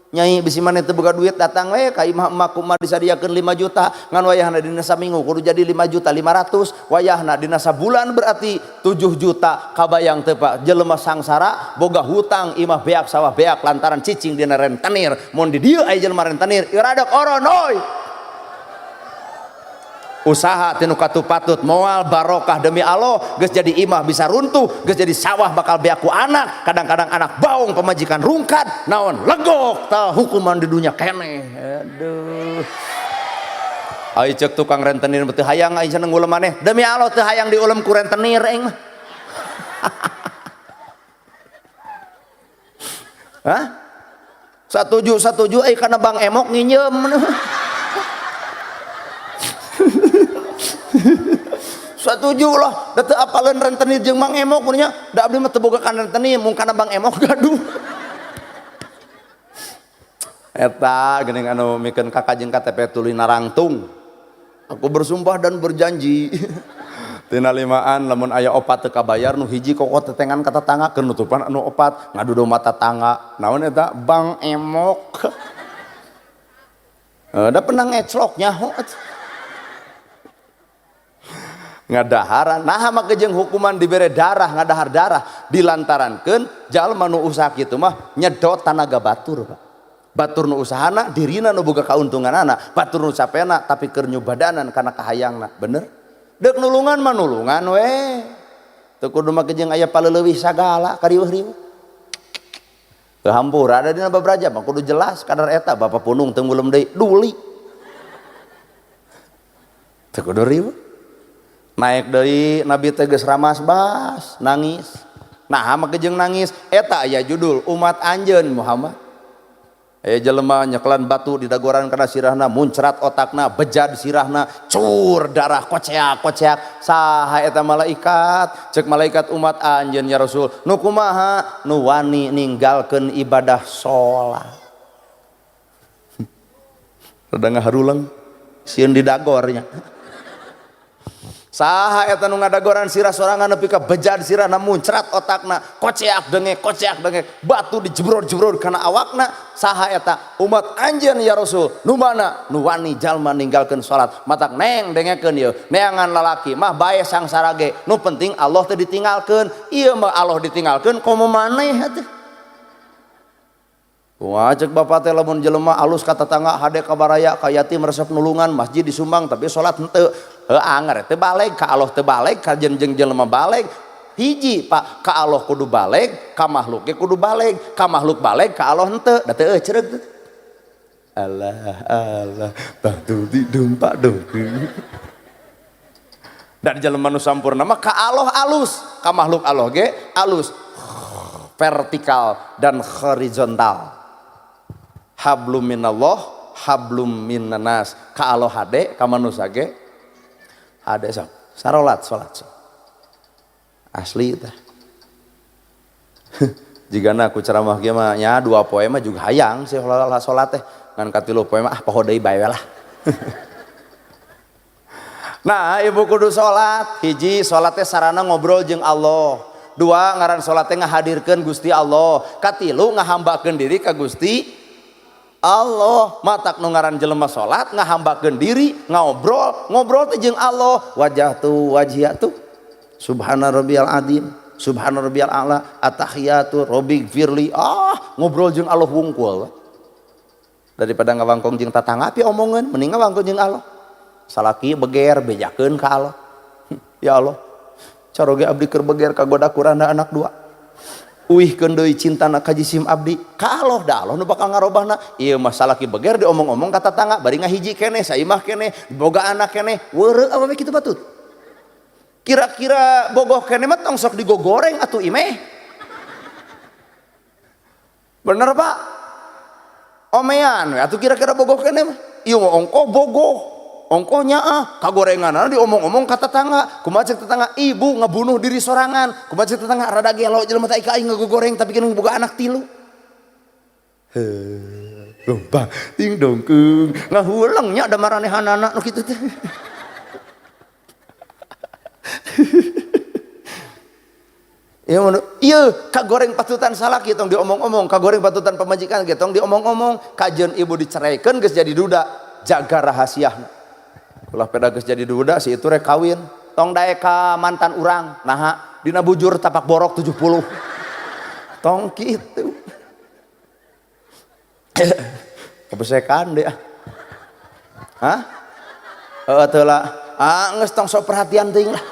Nyai bisi maneh teu boga duit datang we ka imah emak kumaha disadiakeun 5 juta ngan wayahna dina saminggu kudu jadi 5.500.000 wayahna dina sabulan berarti 7 juta kabayang teu Pak jelema sangsara boga hutang imah beak sawah beak lantaran cicing dina rentenir mun di dieu aya jelema rentenir iradak oronoy usaha tinu katupatut moal barokah demi Allah geus jadi imah bisa runtuh geus jadi sawah bakal beak ku anak kadang-kadang anak baung pemajikan rungkad naon legok tah hukuman di dunia keneh aduh ai ceuk tukang rentenir teu hayang ai seneng ngulem maneh demi Allah teu hayang diulem ku rentenir aing mah. Hah satuju ai kana Bang Emok nginjem. Satuju lah, da teu apaleun rentenir jeung Mang Emok nya, da abdi mah teu boga kana rentenir, mung kana Bang Emok gaduh. Eta geuning anu mikeun kakak jeung KTP tuluy narangtung. Aku bersumpah dan berjanji. Tina limaan lamun aya opat teu kabayar nu hiji kokot tetengan ka tetangga keur nutupan anu opat ngadu domba tetangga. Naon eta Bang Emok. Da pernah ngeclok nyaho. Ngadaharan nah maka jeung hukuman dibere darah ngadahar darah dilantarankeun jalma nu usaha kitu mah nyedot tanaga batur Pak. Batur nu usahana dirina nu boga kauntunganana batur nu capena tapi keur nyubadanan kana kahayangna bener deuk nulungan mah nulungan we Teu kudu make jeung aya paleuleui sagala kariweuh-riweuh. Teu hampura ada dina babraja mah kudu jelas kadar eta bapak punung teu ngulem deui duli. Teu kudu riweuh. Naik deui Nabi teh geus ramas bas nangis. Nah make jeung nangis eta aya judul umat anjeun Muhammad. Aya jelema nyekelan batu di dagoran kana sirahna muncrat otakna bejad sirahna cur darah koceak-koceak saha eta malaikat cek malaikat umat anjeun ya Rasul nu kumaha nu wani ninggalkeun ibadah salat. Rada ngaharuleng sieun didagornya. Saha eta nu ngadagoran sirah sorangan nepi ka bejad sirahna muncrat otakna koceak dengek batu dijebror-jebror kana awakna saha eta umat anjeun ya Rasul nu mana nu wani jalma ninggalkeun salat matak neng dengekeun ieu neangan lalaki mah bae sangsara ge nu penting Allah teh ditinggalkeun ieu mah Allah ditinggalkeun komo maneh atuh. Wah cek bapak teh lamun jelema alus ka tetangga hade ka baraya ka yatim resep nulungan masjid disumbang tapi salat henteu heuh anger teu baleg ka Allah teu baleg ka jeung jelema baleg hiji Pak ka Allah kudu baleg ka makhluk ge kudu baleg ka makhluk baleg ka Allah henteu da teu euceureuh teh. Allah Allah batu di dumpak dongkeun dan jelema nu sampurna mah ka Allah alus ka makhluk Allah ge alus vertikal dan horizontal. Hablum minallah hablum minannas ka Allah hade ka manusia ge hade sok sarolat salat sok asli teh. Jigana aku ceramah ge mah nya dua poe mah juga hayang sih salat teh ngan katilu poe mah ah poho deui bae lah. Nah ibu kudu salat hiji salat teh sarana ngobrol jeung Allah, dua ngaran salat teh ngahadirkeun Gusti Allah, katilu ngahambakeun diri ka Gusti Allah. Matak nu ngaran jelema salat ngahambakeun diri ngobrol ngobrol teh jeung Allah wajah tu wajhiya tu subhana rabbiyal azim subhana rabbiyal a'la attahiyatu rabbighfirli ah ngobrol jeung Allah wungkul daripada ngawangkong jeung tatangga pi omongeun mending ngawangkong jeung Allah salaki beger bejakeun ka Allah ya Allah caroge abdi keur beger kagoda kuranda anak dua uihkeun deui cintana ka jisim abdi ka Allah da Allah nu bakal ngarobahna ieu mah salaki beger diomong-omong ka tatangga bari ngahiji keneh saimah keneh boga anak keneh weureu awewe kitu batut kira-kira bogoh keneh mah tong sok digogoreng atuh imeh bener Pak omean we atuh kira-kira bogoh keneh mah ieu mah ongkoh bogoh ongkoh nyaah kagorenganana diomong-omong ka tetangga kumaha cek tetangga ibu ngebunuh diri sorangan kumaha cek tetangga rada gelo jelema teh aing ngegoreng tapi keun boga anak tilu heuh lumpang ting dongkeung ngahuleng nya da maranehanana nu kitu teh. Ieu kagoreng patutan salaki tong diomong-omong kagoreng patutan pamajikan ge tong diomong-omong kajeun ibu diceraikeun geus jadi duda jaga rahasiana ulah peda geus jadi duda si itu rek kawin tong daek ka mantan urang naha dina bujur tapak borok 70 tong kitu kebesekan deh hah heuh teu lah ah geus tong sok perhatian teuing lah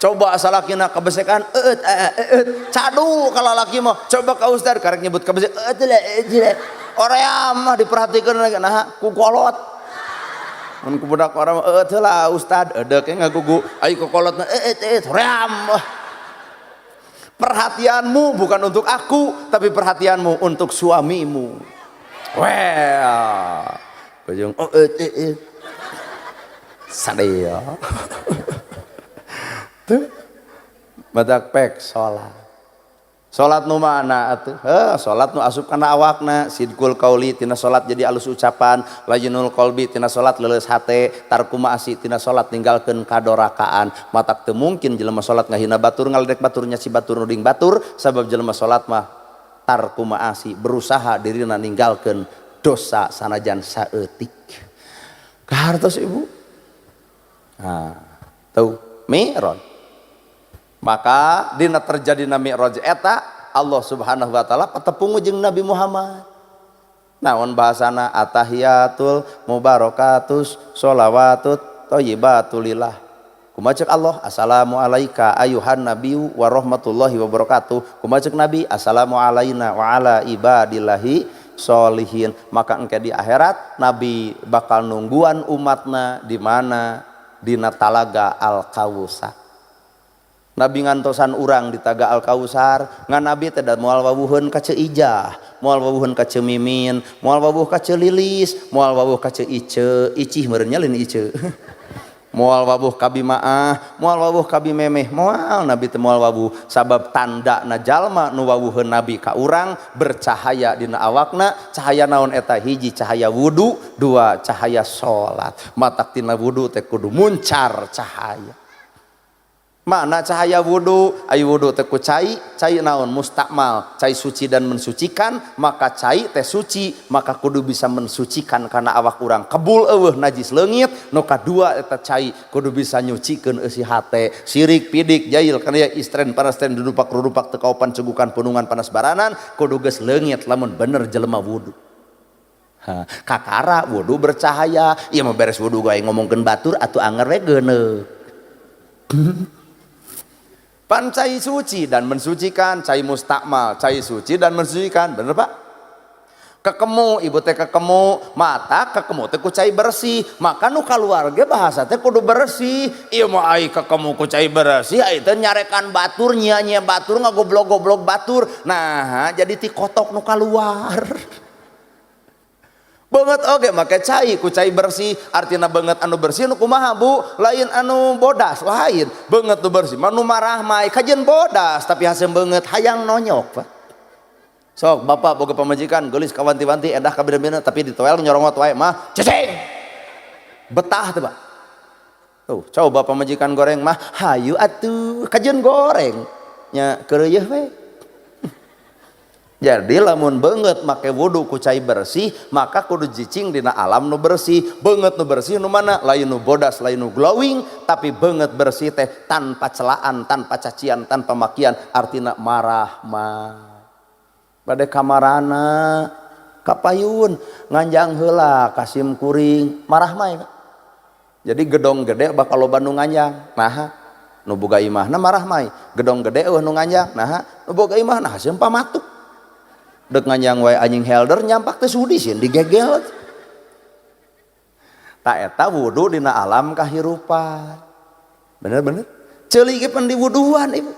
coba salakina kebesekan eueut eueut cadu kalau laki mah coba ka ustad karek nyebut kebesek eueut oream mah diperhatikeun lagi naha ku kolot mun ku budak orang eueut heula ustad eudeuh ge ngagugu ai ku kolotna eueut eueut oream. Perhatianmu bukan untuk aku tapi perhatianmu untuk suamimu. Well bajung eueut eueut sadaya tuh batak pek salat. Salat nu mana atuh? Heuh, salat nu asup kana awakna, sidqul qauli tina salat jadi alus ucapan, lajinul qalbi tina salat leuleus hate, tarku maasi tina salat ninggalkeun kadorakaan. Matak teu mungkin jelema salat ngahina batur, ngaledek batur, nyaci batur, nuding batur, sabab jelema salat mah tarku maasi, berusaha dirina ninggalkeun dosa sanajan saeutik. Kahartos ibu? Nah, tuh mi'raj. Maka dina terjadina mi'raj eta Allah Subhanahu wa taala patepung jeung Nabi Muhammad. Naon bahasana atahiyatul mubarakatus sholawatut thayyibatulillah. Kumaha cek Allah? Assalamu alayka ayuhan nabiyyu wa rahmatullahi wa barakatuh. Kumaha cek Nabi? Assalamu alayna wa ala ibadillahi sholihin. Maka engke di akhirat Nabi bakal nungguan umatna di mana? Dina talaga Al-Kausar. Nabi ngantosan urang di talaga Al-Kausar, ngan Nabi teh da moal wawuheun ka Ceu Ijah, moal wawuheun ka Ceu Mimin, moal wawuh ka Ceu Lilis, moal wawuh ka Ceu Ice, Icih meureun nya lain Ice. Moal wawuh ka Bimaah, moal wawuh ka Bimemeh, moal Nabi teh moal wawuh, sabab tanda na jalma nu wawuheun Nabi ka urang bercahaya dina awakna, cahaya naon eta? Hiji cahaya wudu, dua cahaya salat. Matak tina wudu teh kudu muncar cahaya. Mana cahaya wudu? Ayo wudu teh ku cai, cai naon? Mustakmal, cai suci dan mensucikan, maka cai teh suci, maka kudu bisa mensucikan karena awak urang kebul eueuh najis leungit. Nu kadua eta cai kudu bisa nyucikeun eusi hate, sirik, pidik, jail, kana ya istren, panastren, dudupak, rudupak, teu kaopan, cegukan, punungan, panas baranan, kudu geus leungit lamun bener jelema wudu. Ha, kakara wudu bercahaya, ieu mah beres wudu gawe ngomongkeun batur atuh anger we geuneuk. Pan cai suci dan mensucikan, cai mustakmal, cai suci dan mensucikan, bener Pak? Kekemu, ibu teh kekemu, mata kekemu teh ku cai bersih, maka nu kaluarga bahasa teh kudu bersih. Ieu mah ai kekemu ku cai bersih, ai teh nyarekan batur, nya-nya batur, ngagoblok-goblok batur. Nah, jadi ti kotok nu kaluar. Banget oge make cai ku cai bersih, artina banget anu bersih nu kumaha Bu? Lain anu bodas, lain. Banget nu bersih mah nu marahmai, kajeun bodas tapi haseum beungeut hayang nonyok, Pak. Sok bapak boga pamajikan geulis kawanti-wanti edah kabina-bina tapi ditoel nyorongot wae mah ceceng. Betah teh, Pak. Tuh, coba pamajikan goreng mah hayu atuh kajeun goreng nya keureuyeun we. Jadi lamun beungeut make wudu ku cai bersih, maka kudu cicing dina alam nu bersih. Beungeut nu bersih nu mana? Lain nu bodas, lain nu glowing, tapi beungeut bersih teh tanpa celaan, tanpa cacian, tanpa makian, artina marah mah. Bade kamarana kapayun nganjang heula kasim kuring marah mah. Jadi gedong gede bakal loba nu nganjang. Nah, nu boga imahna marah mah. Gedong gede eueuh nu nganjang. Nah, nu boga imahna haseum pamatuk. Dek nganjang wae anjing helder nyampak teh sudi sieun digegel. Tak eta wudu dina alam kahirupan. Bener-bener. Ceuli ge pan diwuduan ibu.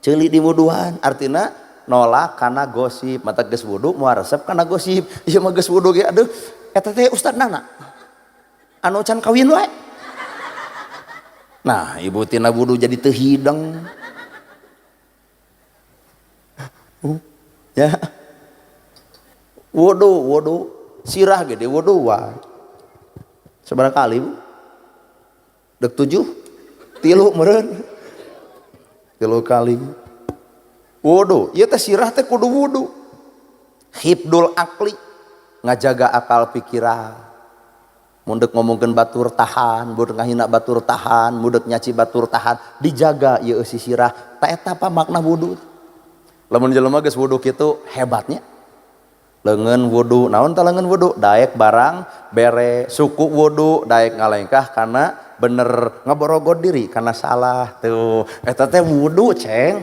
Ceuli diwuduan artina nolak kana gosip, mata geus wudu moal resep kana gosip. Ieu mah geus wudu ge aduh eta teh ustad nana. Anu can kawin wae. Nah, ibu tina wudu jadi teu hideng. Ya. Wudu, wudu, sirah gede wudu wae. Sabaraha kali, Bu? Dek 7, 3 meureun. 3 kali. Wudu, ieu teh sirah teh kudu wudu. Hibdul akli, ngajaga akal pikiran. Mun deuk ngomongkeun batur tahan, mun deuk ngahina batur tahan, mun deuk nyaci batur tahan, dijaga ieu eusi sirah. Ta eta apa makna wudu? Lamun jelema geus wudu kitu hebatnya. Leungeun wudu, naon tah leungeun wudu? Daek barang bere, suku wudu, daek ngalengkah kana bener, ngaborogod diri kana salah tuh. Eta teh wudu, Ceng.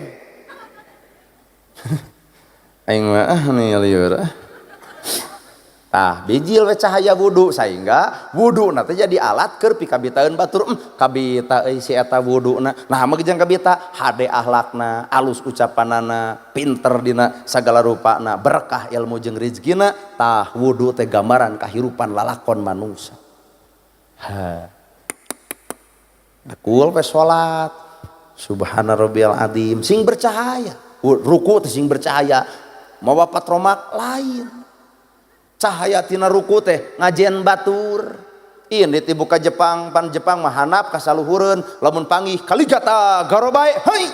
Aing mah ah nih lieur. Tah, bijil we cahaya wudu sehingga wudu na teh jadi alat keur pikabitaeun batur. Kabita euy si eta wuduna. Nah, mah jeung kabita hade akhlakna, alus ucapanana, pinter dina sagala rupana, berkah ilmu jeung rezekina. Tah, wudu teh gambaran kahirupan lalakon manusia. Ha. Akul we salat. Subhana rabbiyal azim sing bercahaya. Ruku teh sing bercahaya. Mawa patromak lain. Cahaya tina ruku teh ngajen batur. Ini tibuka Jepang, pan Jepang mah hanap kasaluhureun, lamun panggih kaligata garobae, hei.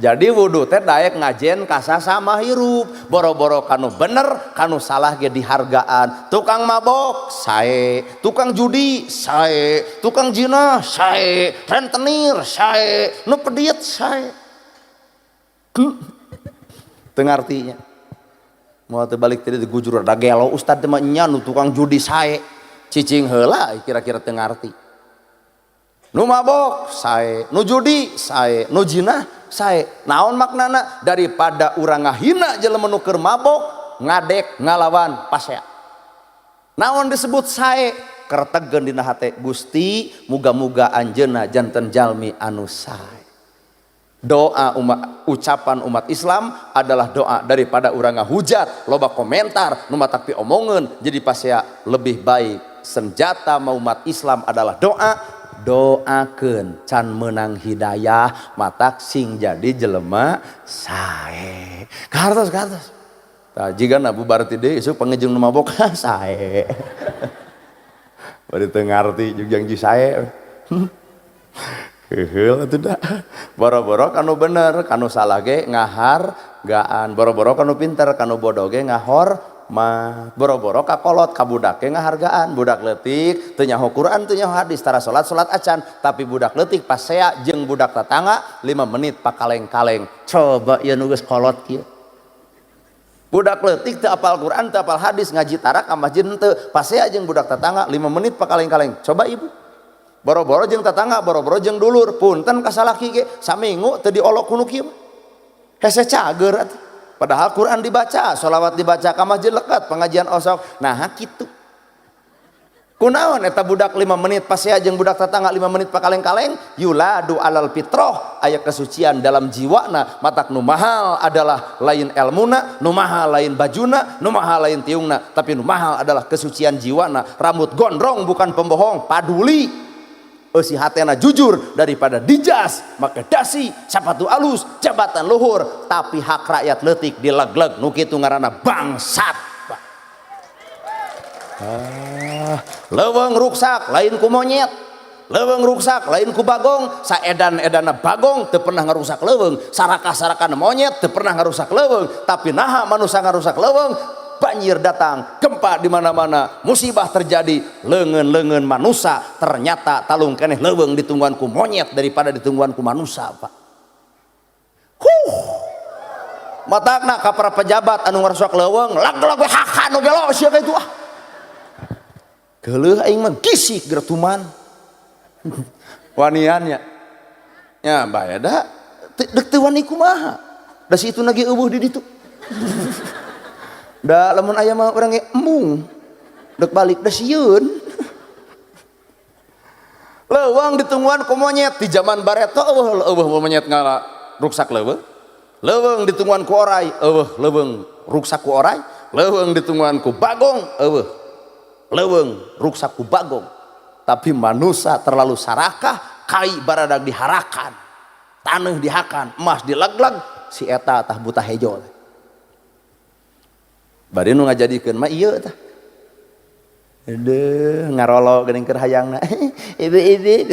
Jadi wudu teh daek ngajen kasasama hirup, boro-boro kanu bener, kanu salah ge dihargaan. Tukang mabok sae, tukang judi sae, tukang zina sae, rentenir sae, nu pedit sae. Teu ngartinya. Mau teu balik tadi digujur da gelo ustad teh mah nya nu tukang judi sae. Cicing heula kira-kira teu ngarti. Nu mabok sae, nu judi sae, nu jinah sae. Naon maknana? Daripada urang ngahina jelema nu keur mabok, ngadek ngalawan pasea. Naon disebut sae? Kertegeun dina hate, Gusti muga-muga anjeunna janten jalmi anu sae. Doa umat, ucapan umat Islam adalah doa daripada urang ngahujat, loba komentar, nu matak piomongeun, jadi pasea lebih baik senjata umat Islam adalah doa. Doakeun can menang hidayah matak sing jadi jelema sae. Kartos kartos. Tah jigana bubar ti deui isuk pangejeng nu mabok sae. Bari teu ngarti jeung janji sae. Heuheul atuh da. Boro-boro kanu bener, kanu salah ge ngahargaan. Boro-boro kanu pinter, kanu bodoh ge ngahormat. Boro-boro ka kolot, ka budak ge ngahargaan. Budak leutik teu nyaho Quran, teu nyaho hadis, tara salat-salat acan, tapi budak leutik pasea jeung budak tetangga 5 menit pakaleng-kaleng. Coba ieu nu geus kolot kieu. Budak leutik teu apal Quran, teu apal hadis, ngaji tara ka masjid henteu, pasea jeung budak tetangga 5 menit pakaleng-kaleng. Coba ibu. Boro-boro jeung tetangga, boro-boro jeung dulur, punten ka salaki ge saminggu teu diolok ku nu kieu mah. Hese cager atuh. Padahal Quran dibaca, sholawat dibaca, ka masjid lekat, pengajian osok. Nah kitu. Kunaon eta budak 5 menit pasea jeung budak tetangga 5 menit pakaleng-kaleng, yuladu alal fitroh, aya kesucian dalam jiwana, matak nu mahal adalah lain elmuna, nu mahal lain bajuna, nu mahal lain tiungna, tapi nu mahal adalah kesucian jiwana. Rambut gondrong bukan pembohong, paduli. Eusi hatena jujur daripada dijas, make dasi, sepatu alus, jabatan luhur, tapi hak rakyat leutik dileg-leg, nu kitu ngaranna bangsat. Pak. Ah, leuweung ruksak lain ku monyet, leuweung ruksak lain ku bagong, saedan-edana bagong teu pernah ngarusak leuweung, sarakah-sarakana monyet teu pernah ngarusak leuweung, tapi naha manusia ngarusak leuweung? Banjir datang, gempa di mana-mana, musibah terjadi, leungeun-leungeun manusia ternyata talung keneh leuweung ditungguan ku monyet daripada ditungguan ku manusia, Pak. Huh. Matakna ka para pejabat anu ngarusak leuweung, lag-lag we hakan nu gelo sia ka itu ah. Geuleuh aing mah gisik gertuman. Wanian nya. Nya bae da deuk teu wani kumaha. Da si itu lagi eueuh di ditu. Da lamun aya mah urang ge embung. Deuk balik da sieun. Leuweung ditungguan ku monyet di zaman bareto eueuh eueuh monyet ngala ruksak leuweung. Leuweung ditungguan ku orai, eueuh leuweung ruksak ku orai. Leuweung ditungguan ku bagong, eueuh leuweung ruksak ku bagong. Tapi manusia terlalu sarakah, kai baradag diharakan, taneuh dihakan, emas dileg-leg, si eta tah buta hejo. Bari nu ngajadikeun mah ieu tah. Aduh, ngarolo geuning keur hayangna. Ibu-ibu,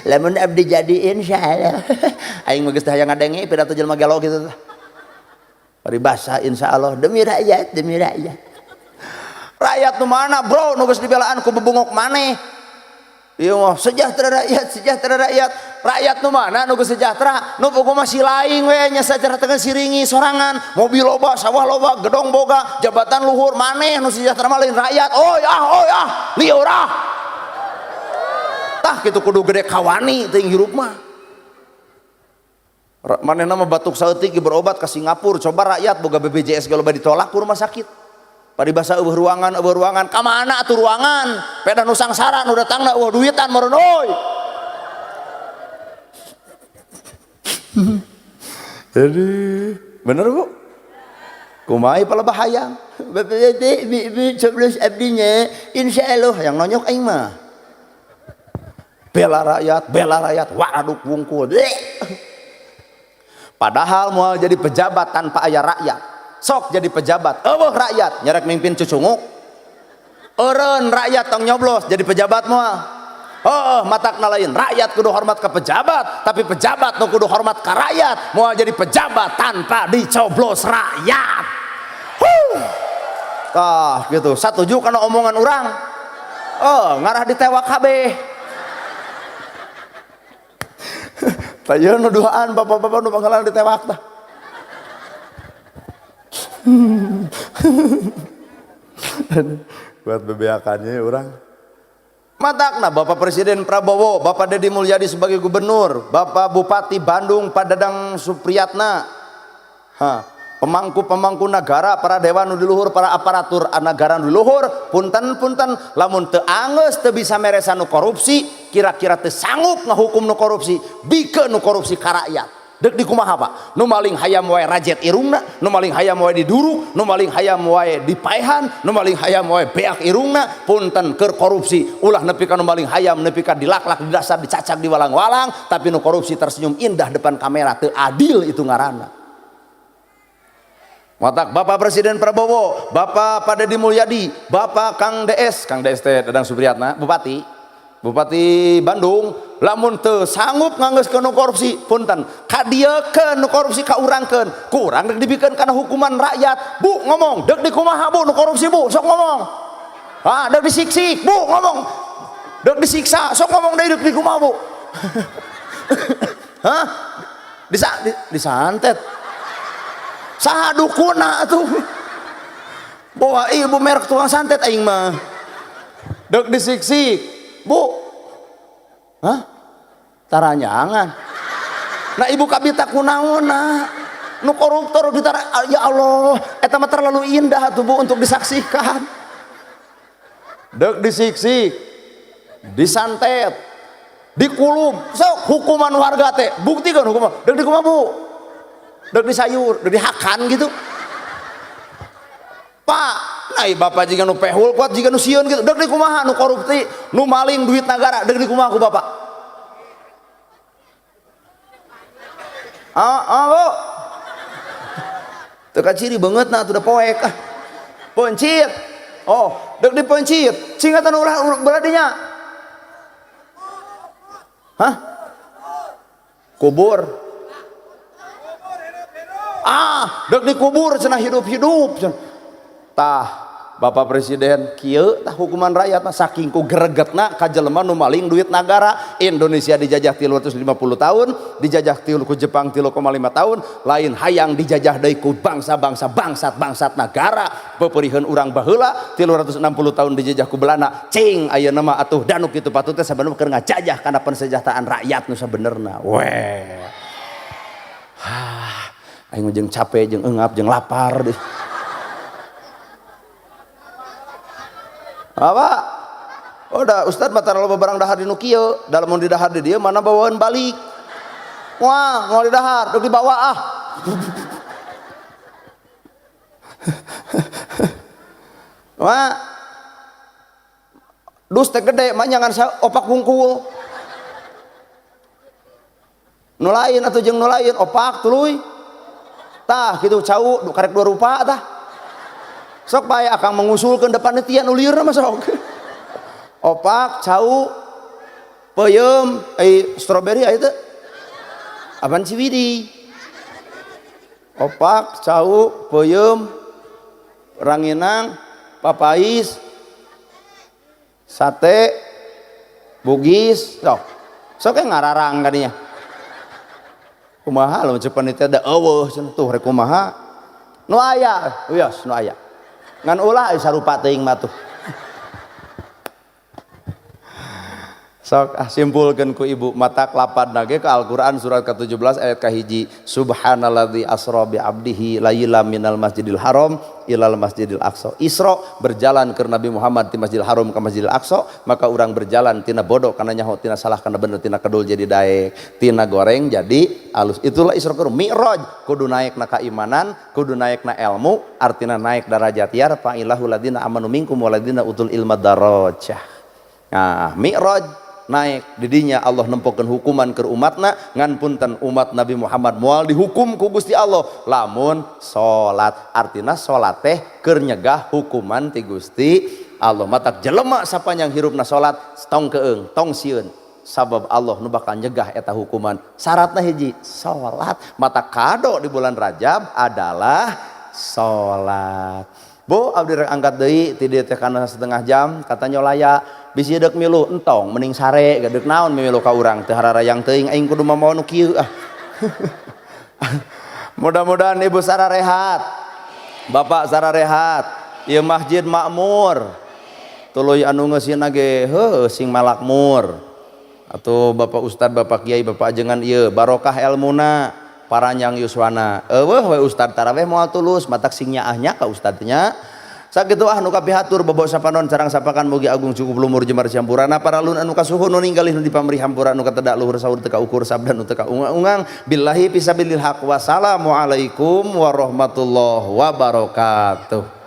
lamun abdi jadi insyaallah. Aing mah geus teh hayang ngadenge pidato jelema gelo kitu tah. Paribasa insyaallah demi rakyat, demi rakyat. Rakyat nu mana bro, nu geus dibelaan ku bebungok maneh. Ieu mah sejahtera rakyat, sejahtera rakyat. Rakyat nu mana nu geus sejahtera? Nu bogo masih lain we nya sejahtera teh siringi sorangan, mobil loba, sawah loba, gedong boga, jabatan luhur, maneh nu sejahtera mah lain rakyat. Oh ah, oh ah, lieur ah. Tah kitu kudu gede kawani teuing hirup mah. Manehna mah batuk saeutik berobat ke Singapura, coba rakyat boga BPJS ge loba ditolak ku rumah sakit. Paribasa eueuh ruangan, eueuh ruangan, ka mana atuh ruangan? Peda nu sangsara nu datangna eueuh duitan meureun euy. Jadi bener Bu? Kumaha palebah hayang? Bapak ibu coblos abdinya, insyaallah yang nonyok aing mah. Bela rakyat, waraduk wungkul. Padahal mau jadi pejabat tanpa aya rakyat. Sok jadi pejabat, eueuh rakyat, nyerek mimpin cucunguk. Eureun rakyat tong nyoblos jadi pejabat moal. Oh, matakna lain rakyat kudu hormat ke pejabat, tapi pejabat nu kudu hormat ke rakyat, moal jadi pejabat tanpa dicoblos rakyat. Huh. Tah gitu, satuju kana omongan urang. Oh, ngarah ditewak kabeh. Tah ieu nu duaan bapak-bapak nu panggalan ditewak tah. Buat bebeakannya orang. Matakna Bapak Presiden Prabowo, Bapak Deddy Mulyadi sebagai gubernur, Bapak Bupati Bandung Pak Dadang Supriyatna, pemangku-pemangku negara, para dewan nu di luhur, para aparatur negara nu di luhur, punten-punten lamun teu anggeus teu bisa meresan nu korupsi, kira-kira teu sanggup ngahukum nu korupsi, bikeun nu korupsi ka rakyat. Dek dikumaha Pak? Nu maling hayam wae rajet irungna, nu maling hayam wae diduruk, nu maling hayam wae dipaehan, nu maling hayam wae beak irungna, punten keur korupsi. Ulah nepi ka nu maling hayam nepi ka dilaklak, didasar, dicacak, diwalang-walang, tapi nu korupsi tersenyum indah depan kamera, teu adil itu ngaranna. Matak Bapak Presiden Prabowo, Bapak Pak Deddy Mulyadi, Bapak Kang DS, Kang DS teh Dadang Supriyatna, Bupati Bupati Bandung, lamun teu sanggup nganggeuskeun nu korupsi, punten, kadieukeun nu korupsi ka urangkeun, ku urang dek dibikeun kana hukuman rakyat. Bu ngomong, dek dikumaha Bu nu korupsi Bu, sok ngomong. Ah, dek disiksik, Bu ngomong. Dek disiksa, sok ngomong deui dek dikumaha Bu. Hah? Disantet. Saha dukuna atuh? Bawa ibu merek tukang santet aing mah. Dek disiksik. Bu, hah? Taranyangan. Nah ibu kabita kunaona? Nu koruptor ditara, ya Allah, eta mah terlalu indah tuh Bu untuk disaksikan. Dek disiksik, disantet, dikulub, sok hukuman warga teh, buktikan hukuman. Dek dikumaha Bu? Dek disayur, dek dihakan gitu. Pak, nah bapak jika nu pehul kuat jika nu sieun gitu, dek dikumaha nu korupsi, nu maling duit negara, dek dikumaha ku bapak? Ah, ah Bu. Teu kaciri banget nah tuh poek ah. Pencit. Oh, dek dipencit. Singkatan ulah beradinya. Hah? Kubur. Ah, dek dikubur cenah hidup-hidup cenah. Tah, Bapak Presiden kieu tah hukuman rakyat mah saking ku gregetna ka jelema nu maling duit nagara. Indonesia dijajah 350 tahun, dijajah tilu ku Jepang 3,5 tahun, lain hayang dijajah deui ku bangsa-bangsa bangsat-bangsat nagara. Peperiheun urang baheula 360 tahun dijajah ku Belanda, cing ayeuna mah atuh danuk kitu patut teh sabenerna keur ngajajah kana pensejahteraan rakyat nu sabenerna. Weh. Hah, aing jeung capek jeung eungap jeung lapar deh. Apa? Oh dah Ustad mah loba barang dahar di nu kieu, dalam mun didahar di dieu mana bawaan balik. Wah, mau didahar, dek dibawa ah. Wah. Dus teh gede mah nyangan opak hungkul. Nu lain atuh jeung nu lain opak tuluy. Tah kitu cau karek dua rupa tah. Sok bae akang mengusulkeun depan panitia nu lieur mah sok. Opak, cau, peuyeum, stroberi aya teu? Apaan ciwidi? Opak, cau, peuyeum, ranginang, papais, sate, bugis, sok. Sok ngararang kadinya. Kumaha lamun ceuk panitia da eueuh cenah tuh rek kumaha? Nu aya, wios nu aya. Ngan ulah sarupa teuing mah tuh. Sok ah simpulkeun ku ibu mata lapad nage ke Al-Qur'an surat ke-17 ayat ke-1, subhanalladzi asra bi 'abdihi laila minal masjidil haram ilal masjidil aqsa. Isra berjalan ke Nabi Muhammad ti Masjidil Haram ke Masjidil Aqsa, maka urang berjalan tina bodoh kana nyaho, tina salah kana bener, tina kedul jadi daek, tina goreng jadi alus. Itulah Isra ke Mi'raj, kudu naik na keimanan, kudu naik na ilmu, artina naik darajat yarfa'illahu ladina amanu minkum waladina utul ilma darajah. Nah, Mi'raj naik didinya Allah nempokeun hukuman keur umatna, ngan punten umat Nabi Muhammad moal dihukum ku Gusti Allah lamun salat. Artina salat teh keur nyegah hukuman ti Gusti Allah. Matak jelema sapanjang hirupna salat tong keung tong sieun, sabab Allah nu bakal nyegah eta hukuman. Syaratna hiji, salat. Mata kado di bulan Rajab adalah salat. Bu, abdi rek angkat deui ti dieu teh kana setengah jam, katanya laya bisi deuk milu entong mending sare gedeuk naon milu ka urang teu hararayang teuing aing kudu mamawa nu kieu ah. Mudah-mudahan ibu sararehat, bapak sararehat, ieu masjid makmur. Tuluy anu ngeusina ge heuh sing malakmur. Atau Bapak Ustad, Bapak Kiai, Bapak ajengan ieu barokah elmuna, paranjang yuswana. Eueuh we ustad taraweh moal tulus, matak sing nyaahnya ka ustadnya. Sakitu ah nu kapihatur, bobo sapanon carang sapakan, mugi agung cukup lumur jemar campurana paralun anu kasuhun nu ninggalih nu dipamrih hampura nu katedak luhur saur teu kaukur sabda nu teu kaungang-ungang. Billahi fisabilil haq, wassalamualaikum warahmatullahi wabarakatuh.